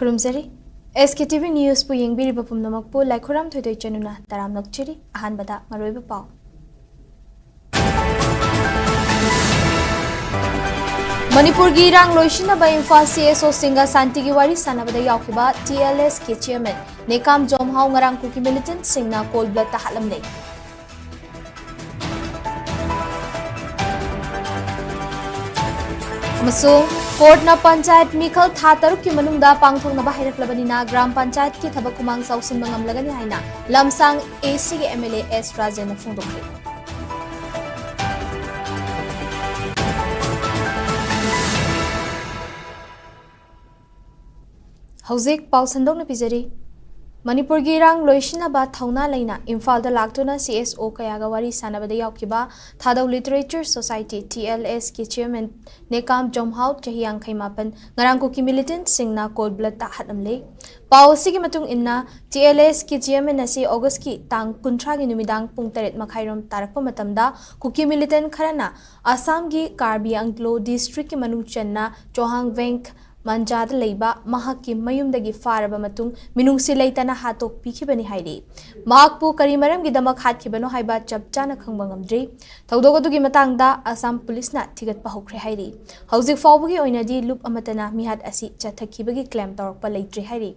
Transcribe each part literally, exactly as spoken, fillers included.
ꯈꯨꯔꯨꯝꯖꯔꯤ꯫ ꯑꯦꯁ ꯀꯦ T V ꯅ꯭ꯌꯨꯁꯄꯨ ꯌꯦꯡꯕꯤꯔꯤꯕ ꯄꯨꯝꯅꯃꯛꯄꯨ ꯂꯥꯏꯈꯨꯔꯝ ꯊꯣꯏꯊꯣꯏ ꯆꯅꯨꯅ ꯇꯔꯥꯝꯅ ꯑꯣꯛꯆꯔꯤ꯫ ꯑꯍꯥꯟꯕꯗ ꯃꯔꯨꯑꯣꯏꯕ ꯄꯥꯎ꯫ ꯃꯅꯤꯄꯨꯔꯒꯤ ꯏꯔꯥꯡ ꯂꯣꯏꯁꯤꯟꯅꯕ ꯏꯝꯐꯥꯜ ꯁꯤ ꯑꯦꯁ ꯑꯣꯁꯤꯡꯒ ꯁꯥꯟꯇꯤꯒꯤ ꯋꯥꯔꯤ ꯁꯥꯟꯅꯕꯗ ꯌꯥꯎꯈꯤꯕ ꯇꯤ ꯑꯦꯜ ꯑꯦꯁꯀꯤ ꯆꯤꯌꯔꯃꯦꯟ ꯅꯦꯀꯥꯝ ꯖꯣꯝꯍꯥꯎ ꯉꯔꯥꯡ ꯀꯨꯀꯤ ꯃꯤꯂꯤꯇꯦꯟꯠꯁꯤꯡꯅ ꯀꯣꯜ ꯕ꯭ꯂꯠꯇ ꯍꯥꯠꯂꯝꯂꯦ꯫ ꯑꯃꯁꯨꯡ ꯀꯣꯔꯠꯅ ꯄꯟꯆꯥꯌꯠ ꯃꯤꯈꯜ ꯊꯥ ꯇꯔꯨꯛꯀꯤ ꯃꯅꯨꯡꯗ ꯄꯥꯡꯊꯣꯛꯅꯕ ꯍꯥꯏꯔꯛꯂꯕꯅꯤꯅ ꯒ꯭ꯔꯥꯝ ꯄꯟꯆꯥꯌꯠꯀꯤ ꯊꯕꯛ ꯈꯨꯃꯥꯡ ꯆꯥꯎꯁꯤꯟꯕ ꯉꯝꯂꯒꯅꯤ ꯍꯥꯏꯅ ꯂꯝꯁꯥꯡ ꯑꯦ ꯁꯤꯒꯤ ꯑꯦꯝ ꯑꯦꯜ ꯑꯦ ꯑꯦꯁ ꯔꯥꯖꯦꯟꯅ ꯐꯣꯡꯗꯣꯛꯈꯤ꯫ ꯍꯧꯖꯤꯛ ꯄꯥꯎ ꯁꯟꯗꯣꯛꯅ ꯄꯤꯖꯔꯤ꯫ ꯃꯅꯤꯄꯨꯔꯒꯤ ꯏꯔꯥꯡ ꯂꯣꯏꯁꯤꯟꯅꯕ ꯊꯧꯅꯥ ꯂꯩꯅ ꯏꯝꯐꯥꯜꯗ ꯂꯥꯛꯇꯨꯅ ꯁꯤ ꯑꯦꯁ ꯑꯣ ꯀꯌꯥꯒ ꯋꯥꯔꯤ ꯁꯥꯟꯅꯕꯗ ꯌꯥꯎꯈꯤꯕ Thadou literature society, T L ꯑꯦꯁꯀꯤ ꯆꯤꯌꯔꯃꯦꯟ ꯅꯦꯀꯥꯝ ꯖꯣꯝꯍꯥꯎ, ꯆꯍꯤ ꯌꯥꯡꯈꯩ ꯃꯥꯄꯟ, ꯉꯔꯥꯡ ꯀꯨꯀꯤ ꯃꯤꯂꯤꯇꯦꯟꯠꯁꯤꯡꯅ ꯀꯣꯜ ꯕ꯭ꯂꯠꯇ ꯍꯥꯠꯂꯝꯂꯦ꯫ ꯄꯥꯎ ꯑꯁꯤꯒꯤ ꯃꯇꯨꯡ ꯏꯟꯅ, ꯇꯤ ꯑꯦꯜ ꯑꯦꯁꯀꯤ ꯆꯤꯌꯔꯃꯦꯟ ꯑꯁꯤ ꯑꯣꯒꯁꯀꯤ ꯇꯥꯡ ꯀꯨꯟꯊ꯭ꯔꯥꯒꯤ ꯅꯨꯃꯤꯗꯥꯡ ꯄꯨꯡ ꯇꯔꯦꯠ ꯃꯈꯥꯏꯔꯣꯝ ꯇꯥꯔꯛꯄ ꯃꯇꯝꯗ ꯀꯨꯀꯤ ꯃꯤꯂꯤꯇꯦꯟꯠ ꯈꯔꯅ ꯑꯁꯥꯝꯒꯤ ꯀꯥꯔꯕꯤ ꯑꯪꯒ꯭ꯂꯣ ꯗꯤꯁꯇ꯭ꯔꯤꯛꯀꯤ ꯃꯅꯨꯡ ꯆꯟꯅ ꯆꯣꯍꯥꯡ ꯕꯦꯡꯛ ꯃꯟꯖꯥꯗ ꯂꯩꯕ ꯃꯍꯥꯛꯀꯤ ꯃꯌꯨꯝꯗꯒꯤ ꯐꯥꯔꯕ ꯃꯇꯨꯡ ꯃꯤꯅꯨꯡꯁꯤ ꯂꯩꯇꯅ ꯍꯥꯠꯇꯣꯛꯄꯤꯈꯤꯕꯅꯤ ꯍꯥꯏꯔꯤ꯫ ꯃꯍꯥꯛꯄꯨ ꯀꯔꯤ ꯃꯔꯝꯒꯤꯗꯃꯛ ꯍꯥꯠꯈꯤꯕꯅꯣ ꯍꯥꯏꯕ ꯆꯞ ꯆꯥꯅ ꯈꯪꯕ ꯉꯝꯗ꯭ꯔꯤ꯫ ꯊꯧꯗꯣꯛ ꯑꯗꯨꯒꯤ ꯃꯇꯥꯡꯗ ꯑꯁꯥꯝ ꯄꯨꯂꯤꯁꯅ ꯊꯤꯒꯠꯄ ꯍꯧꯈ꯭ꯔꯦ ꯍꯥꯏꯔꯤ꯫ ꯍꯧꯖꯤꯛ ꯐꯥꯎꯕꯒꯤ ꯑꯣꯏꯅꯗꯤ ꯂꯨꯞ ꯑꯃꯠꯇꯅ ꯃꯤꯍꯥꯠ ꯑꯁꯤ ꯆꯠꯊꯈꯤꯕꯒꯤ ꯀ꯭ꯂꯦꯝ ꯇꯧꯔꯛꯄ ꯂꯩꯇ꯭ꯔꯤ ꯍꯥꯏꯔꯤ꯫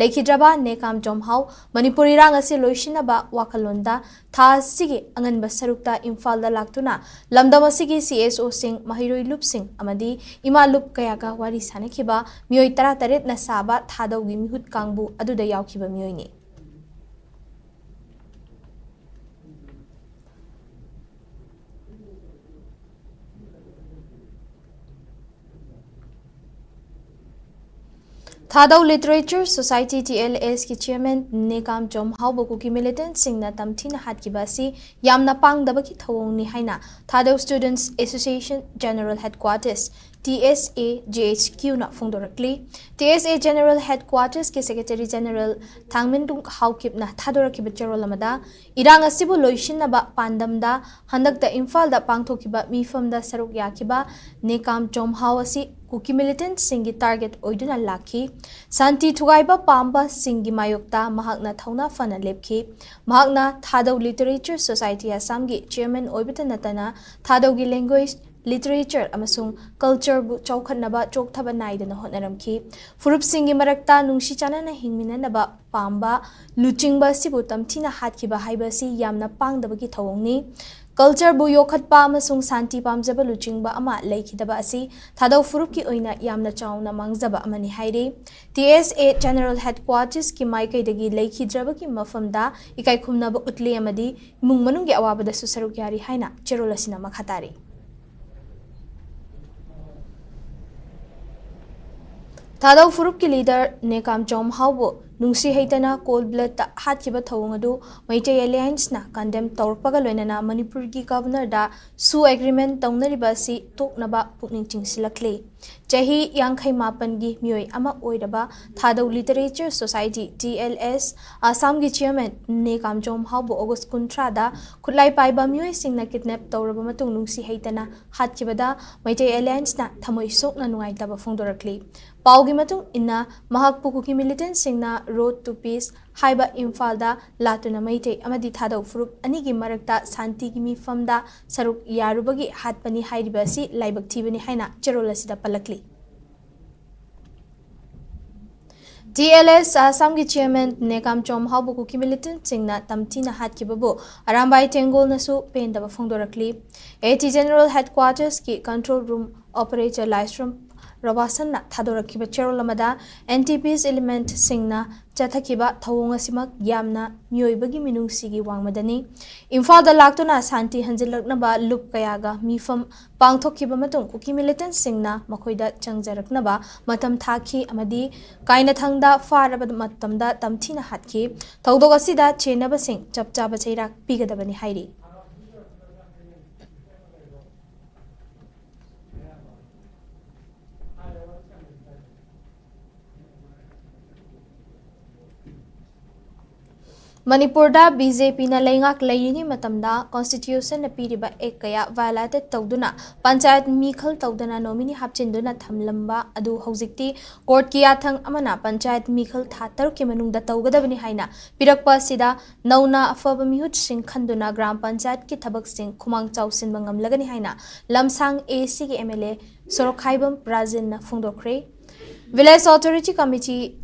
ꯂꯩꯈꯤꯗ꯭ꯔꯕ ꯅꯦꯀꯥꯝ ꯖꯣꯝꯍꯥꯎ ꯃꯅꯤꯄꯨꯔ ꯏꯔꯥꯡ ꯑꯁꯤ ꯂꯣꯏꯁꯤꯟꯅꯕ ꯋꯥꯈꯜꯂꯣꯟꯗ ꯊꯥ ꯑꯁꯤꯒꯤ ꯑꯉꯟꯕ ꯁꯔꯨꯛꯇ ꯏꯝꯐꯥꯜꯗ ꯂꯥꯛꯇꯨꯅ ꯂꯝꯗꯝ ꯑꯁꯤꯒꯤ ꯁꯤ ꯑꯦꯁ ꯑꯣꯁꯤꯡ, ꯃꯍꯩꯔꯣꯏ ꯂꯨꯞꯁꯤꯡ ꯑꯃꯗꯤ ꯏꯃꯥ ꯂꯨꯞ ꯀꯌꯥꯒ ꯋꯥꯔꯤ ꯁꯥꯅꯈꯤꯕ ꯃꯤꯑꯣꯏ ꯇꯔꯥꯇꯔꯦꯠꯅ ꯁꯥꯕ ꯊꯥꯗꯧꯒꯤ ꯃꯤꯍꯨꯠ ꯀꯥꯡꯕꯨ ꯑꯗꯨꯗ ꯌꯥꯎꯈꯤꯕ ꯃꯤꯑꯣꯏꯅꯤ꯫ Thadou literature society, T L ꯑꯦꯁꯀꯤ ꯆꯤꯌꯔꯃꯦꯟ ꯅꯦꯀꯥꯝ ꯖꯣꯝꯍꯥꯎꯕ ꯀꯨꯀꯤ ꯃꯤꯂꯤꯇꯦꯟꯠꯁꯤꯡꯅ ꯇꯝꯊꯤꯅ ꯍꯥꯠꯈꯤꯕ ꯑꯁꯤ ꯌꯥꯝꯅ ꯄꯥꯡꯗꯕꯒꯤ ꯊꯧꯑꯣꯡꯅꯤ ꯍꯥꯏꯅ Thadou students association general headquarters, T S A J H ꯀ꯭ꯌꯨꯅ ꯐꯣꯡꯗꯣꯔꯛꯂꯤ꯫ ꯇꯤ ꯑꯦꯁ ꯑꯦ ꯖꯦꯅꯔꯦꯜ ꯍꯦꯗꯀ꯭ꯋꯥꯇꯔꯁꯀꯤ ꯁꯦꯀ꯭ꯔꯦꯇꯔꯤ ꯖꯦꯅꯔꯦꯜ ꯊꯥꯡꯃꯤꯟꯔꯨꯡ ꯍꯥꯎꯀꯤꯞꯅ ꯊꯥꯗꯣꯔꯛꯈꯤꯕ ꯆꯦꯔꯣꯜ ꯑꯃꯗ, ꯏꯔꯥꯡ ꯑꯁꯤꯕꯨ ꯂꯣꯏꯁꯤꯟꯅꯕ ꯄꯥꯟꯗꯝꯗ ꯍꯟꯗꯛꯇ ꯏꯝꯐꯥꯜꯗ ꯄꯥꯡꯊꯣꯛꯈꯤꯕ ꯃꯤꯐꯝꯗ ꯁꯔꯨꯛ ꯌꯥꯈꯤꯕ ꯅꯦꯀꯥꯝ ꯖꯣꯝꯍꯥꯎ ꯑꯁꯤ ꯀꯨꯀꯤ ꯃꯤꯂꯤꯇꯦꯟꯠꯁꯤꯡꯒꯤ ꯇꯥꯔꯒꯦꯠ ꯑꯣꯏꯗꯨꯅ ꯂꯥꯛꯈꯤ꯫ ꯁꯥꯟꯇꯤ ꯊꯨꯒꯥꯏꯕ ꯄꯥꯝꯕꯁꯤꯡꯒꯤ ꯃꯥꯌꯣꯛꯇ ꯃꯍꯥꯛꯅ ꯊꯧꯅꯥ ꯐꯅ ꯂꯦꯞꯈꯤ꯫ ꯃꯍꯥꯛꯅ ꯊꯥꯗꯧ ꯂꯤꯇꯔꯦꯆꯔ ꯁꯣꯁꯥꯏꯇꯤ ꯑꯁꯥꯝꯒꯤ ꯆꯤꯌꯔꯃꯦꯟ ꯑꯣꯏꯕꯇ ꯅꯠꯇꯅ ꯊꯥꯗꯧꯒꯤ ꯂꯦꯡꯒ꯭ꯋꯦꯖ, ꯂꯤꯇꯔꯦꯆꯔ ꯑꯃꯁꯨꯡ ꯀꯜꯆꯔꯕꯨ ꯆꯥꯎꯈꯠꯅꯕ ꯆꯣꯛꯊꯕ ꯅꯥꯏꯗꯅ ꯍꯣꯠꯅꯔꯝꯈꯤ꯫ ꯐꯨꯔꯨꯞꯁꯤꯡꯒꯤ ꯃꯔꯛꯇ ꯅꯨꯡꯁꯤ ꯆꯥꯟꯅꯅ ꯍꯤꯡꯃꯤꯟꯅꯅꯕ ꯄꯥꯝꯕ ꯂꯨꯆꯤꯡꯕ ꯑꯁꯤꯕꯨ ꯇꯝꯊꯤꯅ ꯍꯥꯠꯈꯤꯕ ꯍꯥꯏꯕ ꯑꯁꯤ ꯌꯥꯝꯅ ꯄꯥꯡꯗꯕꯒꯤ ꯊꯧꯑꯣꯡꯅꯤ꯫ ꯀꯜꯆꯔꯕꯨ ꯌꯣꯛꯈꯠꯄ ꯑꯃꯁꯨꯡ ꯁꯥꯟꯇꯤ ꯄꯥꯝꯖꯕ ꯂꯨꯆꯤꯡꯕ ꯑꯃ ꯂꯩꯈꯤꯗꯕ ꯑꯁꯤ ꯊꯥꯗꯧ ꯐꯨꯔꯨꯞꯀꯤ ꯑꯣꯏꯅ ꯌꯥꯝꯅ ꯆꯥꯎꯅ ꯃꯥꯡꯖꯕ ꯑꯃꯅꯤ ꯍꯥꯏꯔꯤ꯫ ꯇꯤ ꯑꯦꯁ ꯑꯦ ꯖꯦꯅꯔꯦꯜ ꯍꯦꯗꯀ꯭ꯋꯥꯇꯔꯁꯀꯤ ꯃꯥꯏꯀꯩꯗꯒꯤ ꯂꯩꯈꯤꯗ꯭ꯔꯕꯒꯤ ꯃꯐꯝꯗ ꯏꯀꯥꯏ ꯈꯨꯝꯅꯕ ꯎꯠꯂꯤ ꯑꯃꯗꯤ ꯏꯃꯨꯡ ꯃꯅꯨꯡꯒꯤ ꯑꯋꯥꯕꯗꯁꯨ ꯁꯔꯨꯛ ꯌꯥꯔꯤ ꯍꯥꯏꯅ ꯆꯦꯔꯣꯜ ꯑꯁꯤꯅ ꯃꯈꯥ ꯇꯥꯔꯤ꯫ ꯊꯥꯗꯧ ꯐꯨꯔꯨꯞꯀꯤ ꯂꯤꯗꯔ ꯅꯦꯀꯥꯝ ꯖꯣꯝ ꯍꯥꯎꯕꯨ ꯅꯨꯡꯁꯤ ꯍꯩꯇꯅ ꯀꯣꯜ ꯕ꯭ꯂꯠꯇ ꯍꯥꯠꯈꯤꯕ ꯊꯧꯑꯣꯡ ꯑꯗꯨ ꯃꯩꯇꯩ ꯑꯦꯂꯥꯌꯟꯁꯅ ꯀꯟꯗꯦꯝ ꯇꯧꯔꯛꯄꯒ ꯂꯣꯏꯅꯅ ꯃꯅꯤꯄꯨꯔꯒꯤ ꯒꯚꯔꯅꯔꯗ ꯁꯨ ꯑꯦꯒ꯭ꯔꯤꯃꯦꯟ ꯇꯧꯅꯔꯤꯕ ꯑꯁꯤ ꯇꯣꯛꯅꯕ ꯄꯨꯛꯅꯤꯡ ꯆꯤꯡꯁꯤꯜꯂꯛꯂꯤ꯫ ꯆꯍꯤ ꯌꯥꯡꯈꯩ ꯃꯥꯄꯟꯒꯤ ꯃꯤꯑꯣꯏ ꯑꯃ ꯑꯣꯏꯔꯕ ꯊꯥꯗꯧ ꯂꯤꯇꯔꯦꯆꯔ ꯁꯣꯁꯥꯏꯇꯤ, ꯇꯤ ꯑꯦꯜ ꯑꯦꯁ, ꯑꯁꯥꯝꯒꯤ ꯆꯤꯌꯔꯃꯦꯟ ꯅꯦꯀꯥꯝ ꯖꯣꯝ ꯍꯥꯎꯕꯨ ꯑꯣꯒꯁ ꯀꯨꯟꯊ꯭ꯔꯥꯗ ꯈꯨꯠꯂꯥꯏ ꯄꯥꯏꯕ ꯃꯤꯑꯣꯏꯁꯤꯡꯅ ꯀꯤꯗꯅꯦꯞ ꯇꯧꯔꯕ ꯃꯇꯨꯡ ꯅꯨꯡꯁꯤ ꯍꯩꯇꯅ ꯍꯥꯠꯈꯤꯕꯗ ꯃꯩꯇꯩ ꯑꯦꯂꯥꯌꯟꯁꯅ ꯊꯃꯣꯏ ꯁꯣꯛꯅ ꯅꯨꯡꯉꯥꯏꯇꯕ ꯐꯣꯡꯗꯣꯔꯛꯂꯤ꯫ ꯄꯥꯎꯒꯤ ꯃꯇꯨꯡ ꯏꯟꯅ, ꯃꯍꯥꯛꯄꯨ ꯀꯨꯀꯤ ꯃꯤꯂꯤꯇꯦꯟꯠꯁꯤꯡꯅ ꯔꯣꯗ ꯇꯨ ꯄꯤꯁ ꯍꯥꯏꯕ ꯏꯝꯐꯥꯜꯗ ꯂꯥꯛꯇꯨꯅ ꯃꯩꯇꯩ ꯑꯃꯗꯤ ꯊꯥꯗꯧ ꯐꯨꯔꯨꯞ ꯑꯅꯤꯒꯤ ꯃꯔꯛꯇ ꯁꯥꯟꯇꯤꯒꯤ ꯃꯤꯐꯝꯗ ꯁꯔꯨꯛ ꯌꯥꯔꯨꯕꯒꯤ ꯍꯥꯠꯄꯅꯤ ꯍꯥꯏꯔꯤꯕ ꯑꯁꯤ ꯂꯥꯏꯕꯛ ꯊꯤꯕꯅꯤ ꯍꯥꯏꯅ ꯆꯦꯔꯣꯜ ꯑꯁꯤꯗ ꯄꯜꯂꯛꯂꯤ꯫ ꯇꯤ ꯑꯦꯜ ꯑꯦꯁ ꯑꯁꯥꯝꯒꯤ ꯆꯤꯌꯔꯃꯦꯟ ꯅꯦꯀꯥꯝ ꯖꯣꯝ ꯍꯥꯎꯕꯨ ꯀꯨꯀꯤ ꯃꯤꯂꯤꯇꯦꯟꯠꯁꯤꯡꯅ ꯇꯝꯊꯤꯅ ꯍꯥꯠꯈꯤꯕꯕꯨ ꯑꯔꯥꯝꯕꯥꯏ ꯇꯦꯡꯒꯣꯜꯅꯁꯨ ꯄꯦꯟꯗꯕ ꯐꯣꯡꯗꯣꯔꯛꯂꯤ꯫ ꯑꯦ ꯇꯤ ꯖꯦꯅꯔꯦꯜ ꯍꯦꯗꯀ꯭ꯋꯥꯇꯔꯁꯀꯤ ꯀꯟꯇ꯭ꯔꯣꯜ ꯔꯨꯝ ꯑꯣꯄꯔꯦꯇꯔ ꯂꯥꯏꯁ꯭ꯔꯝ ꯔꯣꯕꯥꯁꯟꯅ ꯊꯥꯗꯣꯔꯛꯈꯤꯕ ꯆꯦꯔꯣꯜ ꯑꯃꯗ, ꯑꯦꯟ ꯇꯤ ꯄꯤꯁ ꯏꯂꯤꯃꯦꯟꯠꯁꯤꯡꯅ ꯆꯠꯊꯈꯤꯕ ꯊꯧꯑꯣꯡ ꯑꯁꯤꯃꯛ ꯌꯥꯝꯅ ꯃꯤꯑꯣꯏꯕꯒꯤ ꯃꯤꯅꯨꯡꯁꯤꯒꯤ ꯋꯥꯡꯃꯗꯅꯤ꯫ ꯏꯝꯐꯥꯜꯗ ꯂꯥꯛꯇꯨꯅ ꯁꯥꯟꯇꯤ ꯍꯟꯖꯤꯜꯂꯛꯅꯕ ꯂꯨꯞ ꯀꯌꯥꯒ ꯃꯤꯐꯝ ꯄꯥꯡꯊꯣꯛꯈꯤꯕ ꯃꯇꯨꯡ ꯀꯨꯀꯤ ꯃꯤꯂꯤꯇꯦꯟꯠꯁꯤꯡꯅ ꯃꯈꯣꯏꯗ ꯆꯪꯖꯔꯛꯅꯕ ꯃꯇꯝ ꯊꯥꯈꯤ ꯑꯃꯗꯤ ꯀꯥꯏꯅꯊꯪꯗ ꯐꯥꯔꯕ ꯃꯇꯝꯗ ꯇꯝꯊꯤꯅ ꯍꯥꯠꯈꯤ꯫ ꯊꯧꯗꯣꯛ ꯑꯁꯤꯗ ꯆꯦꯟꯅꯕꯁꯤꯡ ꯆꯞ ꯆꯥꯕ ꯆꯩꯔꯥꯛ ꯄꯤꯒꯗꯕꯅꯤ ꯍꯥꯏꯔꯤ꯫ ꯃꯅꯤꯄꯨꯔꯗ ꯕꯤ ꯖꯦ ꯄꯤꯅ ꯂꯩꯉꯥꯛ ꯂꯩꯔꯤꯉꯩ ꯃꯇꯝꯗ ꯀꯣꯟꯁꯇꯤꯇ꯭ꯌꯨꯁꯟꯅ ꯄꯤꯔꯤꯕ ꯑꯦꯛ ꯀꯌꯥ ꯚꯥꯏꯑꯣꯂꯦꯇꯦꯠ ꯇꯧꯗꯨꯅ ꯄꯟꯆꯥꯌꯠ ꯃꯤꯈꯜ ꯇꯧꯗꯅ ꯅꯣꯃꯤꯅꯤ ꯍꯥꯞꯆꯤꯟꯗꯨꯅ ꯊꯝꯂꯝꯕ ꯑꯗꯨ ꯍꯧꯖꯤꯛꯇꯤ ꯀꯣꯔꯠꯀꯤ ꯌꯥꯊꯪ ꯑꯃꯅ ꯄꯟꯆꯥꯌꯠ ꯃꯤꯈꯜ ꯊꯥ ꯇꯔꯨꯛꯀꯤ ꯃꯅꯨꯡꯗ ꯇꯧꯒꯗꯕꯅꯤ ꯍꯥꯏꯅ ꯄꯤꯔꯛꯄ ꯑꯁꯤꯗ ꯅꯧꯅ ꯑꯐꯕ ꯃꯤꯍꯨꯠꯁꯤꯡ ꯈꯟꯗꯨꯅ ꯒ꯭ꯔꯥꯝ ꯄꯟꯆꯥꯌꯠꯀꯤ ꯊꯕꯛꯁꯤꯡ ꯈꯨꯃꯥꯡ ꯆꯥꯎꯁꯤꯟꯕ ꯉꯝꯂꯒꯅꯤ ꯍꯥꯏꯅ ꯂꯝꯁꯥꯡ ꯑꯦ ꯁꯤꯒꯤ ꯑꯦꯝ ꯑꯦꯜ ꯑꯦ ꯁꯣꯔꯣꯛꯈꯥꯏꯕꯝ ꯔꯥꯖꯦꯟꯅ ꯐꯣꯡꯗꯣꯛꯈ꯭ꯔꯦ꯫ ꯚꯤꯂꯦꯖ ꯑꯣꯊꯣꯔꯤꯇꯤ ꯀꯃꯤꯇꯤ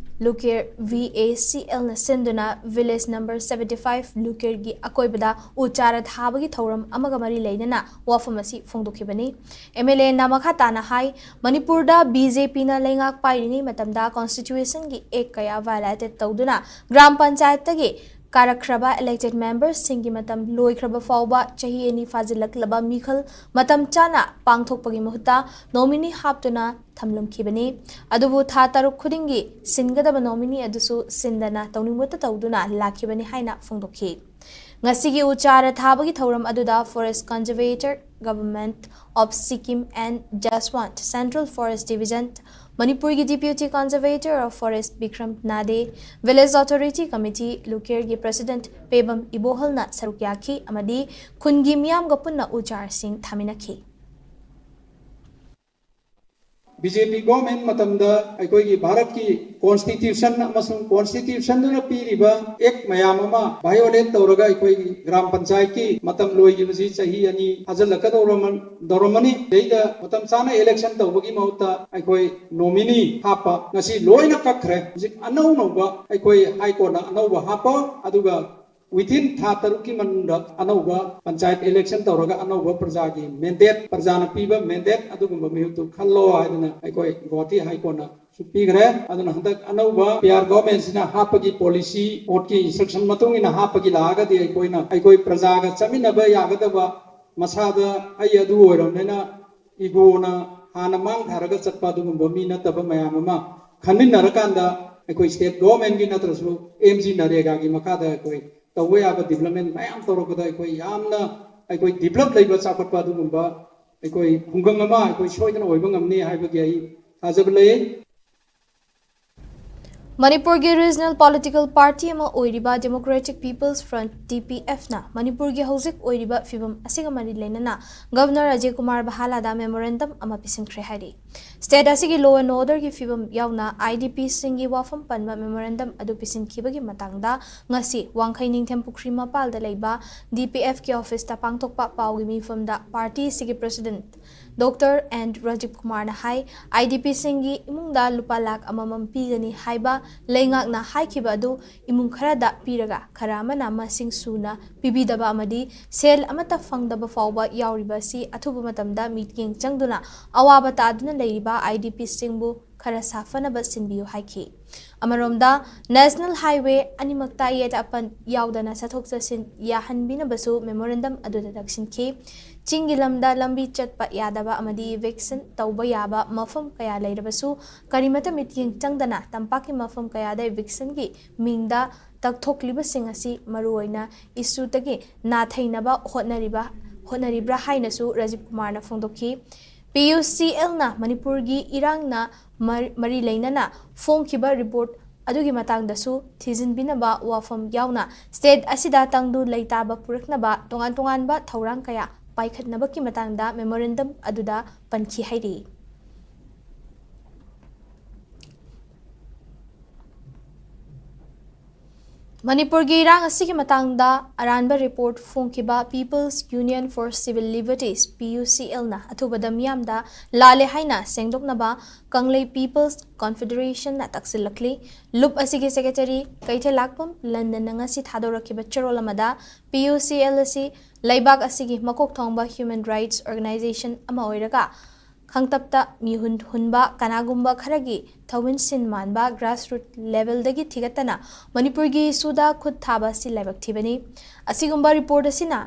ꯂꯨꯀꯦꯔ ꯚꯤ ꯑꯦ ꯁꯤ ꯑꯦꯜꯅ ꯁꯤꯟꯗꯨꯅ ꯚꯤꯂꯦꯖ ꯅꯝꯕꯔ ꯁꯕꯦꯟꯇꯤ ꯐꯥꯏꯚ ꯂꯨꯀꯦꯔꯒꯤ ꯑꯀꯣꯏꯕꯗ ꯎ ꯆꯥꯔ ꯊꯥꯕꯒꯤ ꯊꯧꯔꯝ ꯑꯃꯒ ꯃꯔꯤ ꯂꯩꯅꯅ ꯋꯥꯐꯝ ꯑꯁꯤ ꯐꯣꯡꯗꯣꯛꯈꯤꯕꯅꯤ꯫ ꯑꯦꯝ ꯑꯦꯜ ꯑꯦꯅ ꯃꯈꯥ ꯇꯥꯅ ꯍꯥꯏ, ꯃꯅꯤꯄꯨꯔꯗ ꯕꯤ ꯖꯦ ꯄꯤꯅ ꯂꯩꯉꯥꯛ ꯄꯥꯏꯔꯤꯉꯩ ꯃꯇꯝꯗ ꯀꯣꯟꯁꯇꯤꯇ꯭ꯌꯨꯁꯟꯒꯤ ꯑꯦꯛ ꯀꯌꯥ ꯚꯥꯏꯑꯣꯂꯦꯇꯦꯠ ꯇꯧꯗꯨꯅ ꯒ꯭ꯔꯥꯝ ꯄꯟꯆꯥꯌꯠꯇꯒꯤ ꯀꯥꯔꯛꯈ꯭ꯔꯕ ꯏꯂꯦꯛꯇꯦꯗ ꯃꯦꯝꯕꯔꯁꯤꯡꯒꯤ ꯃꯇꯝ ꯂꯣꯏꯈ꯭ꯔꯕ ꯐꯥꯎꯕ ꯆꯍꯤ ꯑꯅꯤ ꯐꯥꯖꯤꯜꯂꯛꯂꯕ ꯃꯤꯈꯜ ꯃꯇꯝ ꯆꯥꯅ ꯄꯥꯡꯊꯣꯛꯄꯒꯤ ꯃꯍꯨꯠꯇ ꯅꯣꯃꯤꯅꯤ ꯍꯥꯞꯇꯨꯅ ꯊꯝꯂꯝꯈꯤꯕꯅꯤ꯫ ꯑꯗꯨꯕꯨ ꯊꯥ ꯇꯔꯨꯛ ꯈꯨꯗꯤꯡꯒꯤ ꯁꯤꯟꯒꯗꯕ ꯅꯣꯃꯤꯅꯤ ꯑꯗꯨꯁꯨ ꯁꯤꯟꯗꯅ ꯇꯧꯅꯤꯡꯕꯇ ꯇꯧꯗꯨꯅ ꯂꯥꯛꯈꯤꯕꯅꯤ ꯍꯥꯏꯅ ꯐꯣꯡꯗꯣꯛꯈꯤ꯫ ꯉꯁꯤꯒꯤ ꯎ ꯆꯥꯔ ꯊꯥꯕꯒꯤ ꯊꯧꯔꯝ ꯑꯗꯨꯗ Forest Conservator, Government of Sikkim and Jaswant, Central Forest Division, ꯃꯅꯤꯄꯨꯔꯒꯤ Deputy Conservator of Forest Bikram ꯅꯥꯗꯦ, Village Authority Committee ꯂꯨꯀꯦꯔꯒꯤ President Pebam ꯏꯕꯣꯍꯜꯅ ꯁꯔꯨꯛ ꯌꯥꯈꯤ ꯑꯃꯗꯤ ꯈꯨꯟꯒꯤ ꯃꯤꯌꯥꯝꯒ ꯄꯨꯟꯅ ꯎ ꯆꯥꯔꯁꯤꯡ ꯊꯥꯃꯤꯟꯅꯈꯤ꯫ ꯕꯤ ꯖꯦ ꯄꯤ ꯒꯣꯔꯃꯦꯟ ꯃꯇꯝꯗ ꯑꯩꯈꯣꯏꯒꯤ ꯚꯥꯔꯠꯀꯤ ꯀꯣꯟꯁꯇꯤꯇ꯭ꯌꯨꯁꯟ ꯑꯃꯁꯨꯡ ꯀꯣꯟꯁꯇꯤꯇ꯭ꯌꯨꯁꯟꯗꯨꯅ ꯄꯤꯔꯤꯕ ꯑꯦꯛ ꯃꯌꯥꯝ ꯑꯃ ꯚꯥꯏꯑꯣꯂꯦꯠ ꯇꯧꯔꯒ ꯑꯩꯈꯣꯏꯒꯤ ꯒ꯭ꯔꯥꯝ ꯄꯟꯆꯥꯌꯠꯀꯤ ꯃꯇꯝ ꯂꯣꯏꯈꯤꯕꯁꯤ ꯆꯍꯤ ꯑꯅꯤ ꯐꯥꯖꯤꯜꯂꯛꯀꯗꯧꯔꯝꯃ-, ꯗꯧꯔꯝꯃꯅꯤ꯫ ꯁꯤꯗꯩꯗ ꯃꯇꯝ ꯆꯥꯅ ꯏꯂꯦꯛꯁꯟ ꯇꯧꯕꯒꯤ ꯃꯍꯨꯠꯇ ꯑꯩꯈꯣꯏ ꯅꯣꯃꯤꯅꯤ ꯍꯥꯞꯄ ꯉꯁꯤ ꯂꯣꯏꯅ ꯀꯛꯈ꯭ꯔꯦ꯫ ꯍꯧꯖꯤꯛ ꯑꯅꯧ ꯑꯅꯧꯕ ꯑꯩꯈꯣꯏ ꯍꯥꯏ ꯀꯣꯔꯠꯅ ꯑꯅꯧꯕ ꯍꯥꯞꯄ, ꯑꯗꯨꯒ within ꯊꯥ ꯇꯔꯨꯛꯀꯤ ꯃꯅꯨꯡꯗ ꯑꯅꯧꯕ ꯄꯟꯆꯥꯌꯠ ꯏꯂꯦꯛꯁꯟ ꯇꯧꯔꯒ ꯑꯅꯧꯕ ꯄ꯭ꯔꯖꯥꯒꯤ ꯃꯦꯟꯗꯦꯠ, ꯄ꯭ꯔꯖꯥꯅ ꯄꯤꯕ ꯃꯦꯟꯗꯦꯠ ꯑꯗꯨꯒꯨꯝꯕ ꯃꯤꯍꯨꯠꯇꯨ ꯈꯜꯂꯣ ꯍꯥꯏꯗꯅ ꯑꯩꯈꯣꯏ ꯒꯨꯋꯥꯍꯥꯇꯤ ꯍꯥꯏ ꯀꯣꯔꯠꯅ ꯁꯨ ꯄꯤꯈ꯭ꯔꯦ꯫ ꯑꯗꯨꯅ ꯍꯟꯗꯛ ꯑꯅꯧꯕ ꯄꯤ ꯑꯥꯔ ꯒꯣꯔꯃꯦꯟꯁꯤꯅ ꯍꯥꯞꯄꯒꯤ ꯄꯣꯂꯤꯁꯤ, ꯀꯣꯔꯠꯀꯤ ꯏꯟꯁꯇ꯭ꯔꯛꯁꯟ ꯃꯇꯨꯡ ꯏꯟꯅ ꯍꯥꯞꯄꯒꯤ ꯂꯥꯛꯑꯒꯗꯤ ꯑꯩꯈꯣꯏꯅ ꯑꯩꯈꯣꯏ ꯄ꯭ꯔꯖꯥꯒ ꯆꯠꯃꯤꯟꯅꯕ ꯌꯥꯒꯗꯕ, ꯃꯁꯥꯗ ꯑꯩ ꯑꯗꯨ ꯑꯣꯏꯔꯕꯅꯤꯅ ꯏꯒꯣꯅ ꯍꯥꯟꯅ ꯃꯥꯡ ꯊꯥꯔꯒ ꯆꯠꯄ ꯑꯗꯨꯒꯨꯝꯕ ꯃꯤ ꯅꯠꯇꯕ ꯃꯌꯥꯝ ꯑꯃ ꯈꯟꯃꯤꯟꯅꯔꯀꯥꯟꯗ ꯑꯩꯈꯣꯏ ꯁ꯭ꯇꯦꯠ ꯒꯣꯔꯃꯦꯟꯒꯤ ꯅꯠꯇ꯭ꯔꯁꯨ ꯑꯦꯝ ꯖꯤ ꯅꯔꯦꯒꯥꯒꯤ ꯃꯈꯥꯗ ꯑꯩꯈꯣꯏ ꯇꯧꯕ ꯌꯥꯕ ꯗꯤꯕ꯭ꯂꯞꯃꯦꯟ ꯃꯌꯥꯝ ꯇꯧꯔꯛꯄꯗ ꯑꯩꯈꯣꯏ ꯌꯥꯝꯅ ꯑꯩꯈꯣꯏ ꯗꯤꯕ꯭ꯂꯞ ꯂꯩꯕ ꯆꯥꯎꯈꯠꯄ ꯑꯗꯨꯒꯨꯝꯕ ꯑꯩꯈꯣꯏ ꯈꯨꯡꯒꯪ ꯑꯃ ꯑꯩꯈꯣꯏ ꯁꯣꯏꯗꯅ ꯑꯣꯏꯕ ꯉꯝꯅꯤ ꯍꯥꯏꯕꯒꯤ ꯑꯩ ꯊꯥꯖꯕ ꯂꯩ꯫ ꯃꯅꯤꯄꯨꯔꯒꯤ ꯔꯤꯖꯅꯦꯜ ꯄꯣꯂꯤꯇꯤꯀꯦꯜ ꯄꯥꯔꯇꯤ ꯑꯃ ꯑꯣꯏꯔꯤꯕ Democratic People's Front, DPF ꯅ ꯃꯅꯤꯄꯨꯔꯒꯤ ꯍꯧꯖꯤꯛ ꯑꯣꯏꯔꯤꯕ ꯐꯤꯕꯝ ꯑꯁꯤꯒ ꯃꯔꯤ ꯂꯩꯅꯅ ꯒꯕꯔꯅꯔ ꯑꯖꯌ ꯀꯨꯃꯥꯔ ꯕꯍꯥꯂꯥꯗ ꯃꯦꯃꯣꯔꯦꯟꯗꯝ ꯑꯃ ꯄꯤꯁꯤꯟꯈ꯭ꯔꯦ ꯍꯥꯏꯔꯤ꯫ ꯁ꯭ꯇꯦꯠ ꯑꯁꯤꯒꯤ law and order ꯒꯤ ꯐꯤꯕꯝ ꯌꯥꯎꯅ IDP ꯁꯤꯡꯒꯤ ꯋꯥꯐꯝ ꯄꯟꯕ ꯃꯦꯃꯣꯔꯦꯟꯗꯝ ꯑꯗꯨ ꯄꯤꯁꯤꯟꯈꯤꯕꯒꯤ ꯃꯇꯥꯡꯗ ꯉꯁꯤ ꯋꯥꯡꯈꯩ ꯅꯤꯡꯊꯦꯝ ꯄꯨꯈ꯭ꯔꯤ ꯃꯄꯥꯜꯗ ꯂꯩꯕ DPF ꯀꯤ ꯑꯣꯐꯤꯁꯇ ꯄꯥꯡꯊꯣꯛꯄ ꯄꯥꯎꯒꯤ ꯃꯤꯐꯝꯗ ꯄꯥꯔꯇꯤ ꯑꯁꯤꯒꯤ ꯄ꯭ꯔꯦꯁꯤꯗꯦꯟꯠ ꯗꯣꯛꯇꯔ ꯑꯦꯟ ꯔꯥꯖꯤꯕ ꯀꯨꯃꯥꯔꯅ ꯍꯥꯏ, IDP ꯁꯤꯡꯒꯤ ꯏꯃꯨꯡꯗ ꯂꯨꯄꯥ ꯂꯥꯈ ꯑꯃꯃꯝ ꯄꯤꯒꯅꯤ ꯍꯥꯏꯕ ꯂꯩꯉꯥꯛꯅ ꯍꯥꯏꯈꯤꯕ ꯑꯗꯨ ꯏꯃꯨꯡ ꯈꯔꯗ ꯄꯤꯔꯒ ꯈꯔ ꯑꯃꯅ ꯃꯁꯤꯡ ꯁꯨꯅ ꯄꯤꯕꯤꯗꯕ ꯑꯃꯗꯤ ꯁꯦꯜ ꯑꯃꯠꯇ ꯐꯪꯗꯕ ꯐꯥꯎꯕ ꯌꯥꯎꯔꯤꯕ ꯑꯁꯤ ꯑꯊꯨꯕ ꯃꯇꯝꯗ ꯃꯤꯠꯌꯦꯡ ꯆꯪꯗꯨꯅ ꯑꯋꯥꯕ ꯇꯥꯗꯨꯅ ꯂꯩꯔꯤꯕ IDP ꯁꯤꯡꯕꯨ ꯈꯔ ꯁꯥꯐꯅꯕ ꯁꯤꯟꯕꯤꯌꯨ ꯍꯥꯏꯈꯤ꯫ ꯑꯃꯔꯣꯝꯗ, ꯅꯦꯁꯅꯦꯜ ꯍꯥꯏꯋꯦ ꯑꯅꯤꯃꯛꯇ ꯑꯌꯦꯠ ꯑꯄꯟ ꯌꯥꯎꯗꯅ ꯆꯠꯊꯣꯛ ꯆꯠꯁꯤꯟ ꯌꯥꯍꯟꯕꯤꯅꯕꯁꯨ ꯃꯦꯃꯣꯔꯦꯟꯗꯝ ꯑꯗꯨꯗ ꯇꯛꯁꯤꯟꯈꯤ꯫ ꯆꯤꯡꯒꯤ ꯂꯝꯗ ꯂꯝꯕꯤ ꯆꯠꯄ ꯌꯥꯗꯕ ꯑꯃꯗꯤ ꯏꯚꯤꯛꯁꯟ ꯇꯧꯕ ꯌꯥꯕ ꯃꯐꯝ ꯀꯌꯥ ꯂꯩꯔꯕꯁꯨ, ꯀꯔꯤꯃꯠꯇ ꯃꯤꯠꯌꯦꯡ ꯆꯪꯗꯅ ꯇꯝꯄꯥꯛꯀꯤ ꯃꯐꯝ ꯀꯌꯥꯗ ꯏꯚꯤꯛꯁꯟꯒꯤ ꯃꯤꯡꯗ ꯇꯛꯊꯣꯛꯂꯤꯕꯁꯤꯡ ꯑꯁꯤ ꯃꯔꯨꯑꯣꯏꯅ ꯏꯁꯨꯗꯒꯤ ꯅꯥꯊꯩꯅꯕ ꯍꯣꯠꯅꯔꯤꯕ, ꯍꯣꯠꯅꯔꯤꯕ꯭ꯔꯥ ꯍꯥꯏꯅꯁꯨ ꯔꯥꯖꯤꯕ ꯀꯨꯃꯥꯔꯅ ꯐꯣꯡꯗꯣꯛꯈꯤ꯫ PUCL ꯅ ꯃꯅꯤꯄꯨꯔꯒꯤ ꯏꯔꯥꯡꯅ ꯃꯔ-, ꯃꯔꯤ ꯂꯩꯅꯅ ꯐꯣꯡꯈꯤꯕ ꯔꯤꯄꯣꯔꯠ ꯑꯗꯨꯒꯤ ꯃꯇꯥꯡꯗꯁꯨ ꯊꯤꯖꯤꯟꯕꯤꯅꯕ ꯋꯥꯐꯝ ꯌꯥꯎꯅ ꯁ꯭ꯇꯦꯠ ꯑꯁꯤꯗ ꯇꯪꯗꯨ ꯂꯩꯇꯥꯕ ꯄꯨꯔꯛꯅꯕ ꯇꯣꯉꯥꯟ ꯇꯣꯉꯥꯟꯕ ꯊꯧꯔꯥꯡ ꯀꯌꯥ ꯄꯥꯏꯈꯠꯅꯕꯒꯤ ꯃꯇꯥꯡꯗ ꯃꯦꯃꯣꯔꯦꯟꯗꯝ ꯑꯗꯨꯗ ꯄꯟꯈꯤ ꯍꯥꯏꯔꯤ꯫ ꯃꯅꯤꯄꯨꯔꯒꯤ ꯏꯔꯥꯡ ꯑꯁꯤꯒꯤ ꯃꯇꯥꯡꯗ ꯑꯔꯥꯟꯕ report ꯐꯣꯡꯈꯤꯕ People's Union for Civil Liberties, PUCL ꯅ ꯑꯊꯨꯕꯗ ꯃꯤꯌꯥꯝꯗ ꯂꯥꯜꯂꯦ ꯍꯥꯏꯅ ꯁꯦꯡꯗꯣꯛꯅꯕ ꯀꯪꯂꯩ People's Confederation ꯅ ꯇꯛꯁꯤꯜꯂꯛꯂꯤ꯫ ꯂꯨꯞ ꯑꯁꯤꯒꯤ ꯁꯦꯀ꯭ꯔꯦꯇꯔꯤ ꯀꯩꯊꯦꯜꯂꯥꯛꯄꯝ ꯂꯟꯗꯟꯅ ꯉꯁꯤ ꯊꯥꯗꯣꯔꯛꯈꯤꯕ ꯆꯦꯔꯣꯜ ꯑꯃꯗ, PUCL ꯑꯁꯤ ꯂꯩꯕꯥꯛ ꯑꯁꯤꯒꯤ ꯃꯀꯣꯛ ꯊꯣꯡꯕ human rights organization ꯑꯃ ꯑꯣꯏꯔꯒ, ꯈꯪꯇꯞꯇ ꯃꯤꯍꯨꯟ ꯍꯨꯟꯕ ꯀꯅꯥꯒꯨꯝꯕ ꯈꯔꯒꯤ ꯊꯧꯃꯤꯟꯁꯤꯟ ꯃꯥꯟꯕ grassroot level ꯗꯒꯤ ꯊꯤꯒꯠꯇꯅ ꯃꯅꯤꯄꯨꯔꯒꯤ ꯏꯁꯨꯗ ꯈꯨꯠ ꯊꯥꯕ ꯑꯁꯤ ꯂꯥꯏꯕꯛ ꯊꯤꯕꯅꯤ꯫ ꯑꯁꯤꯒꯨꯝꯕ ꯔꯤꯄꯣꯔꯠ ꯑꯁꯤꯅ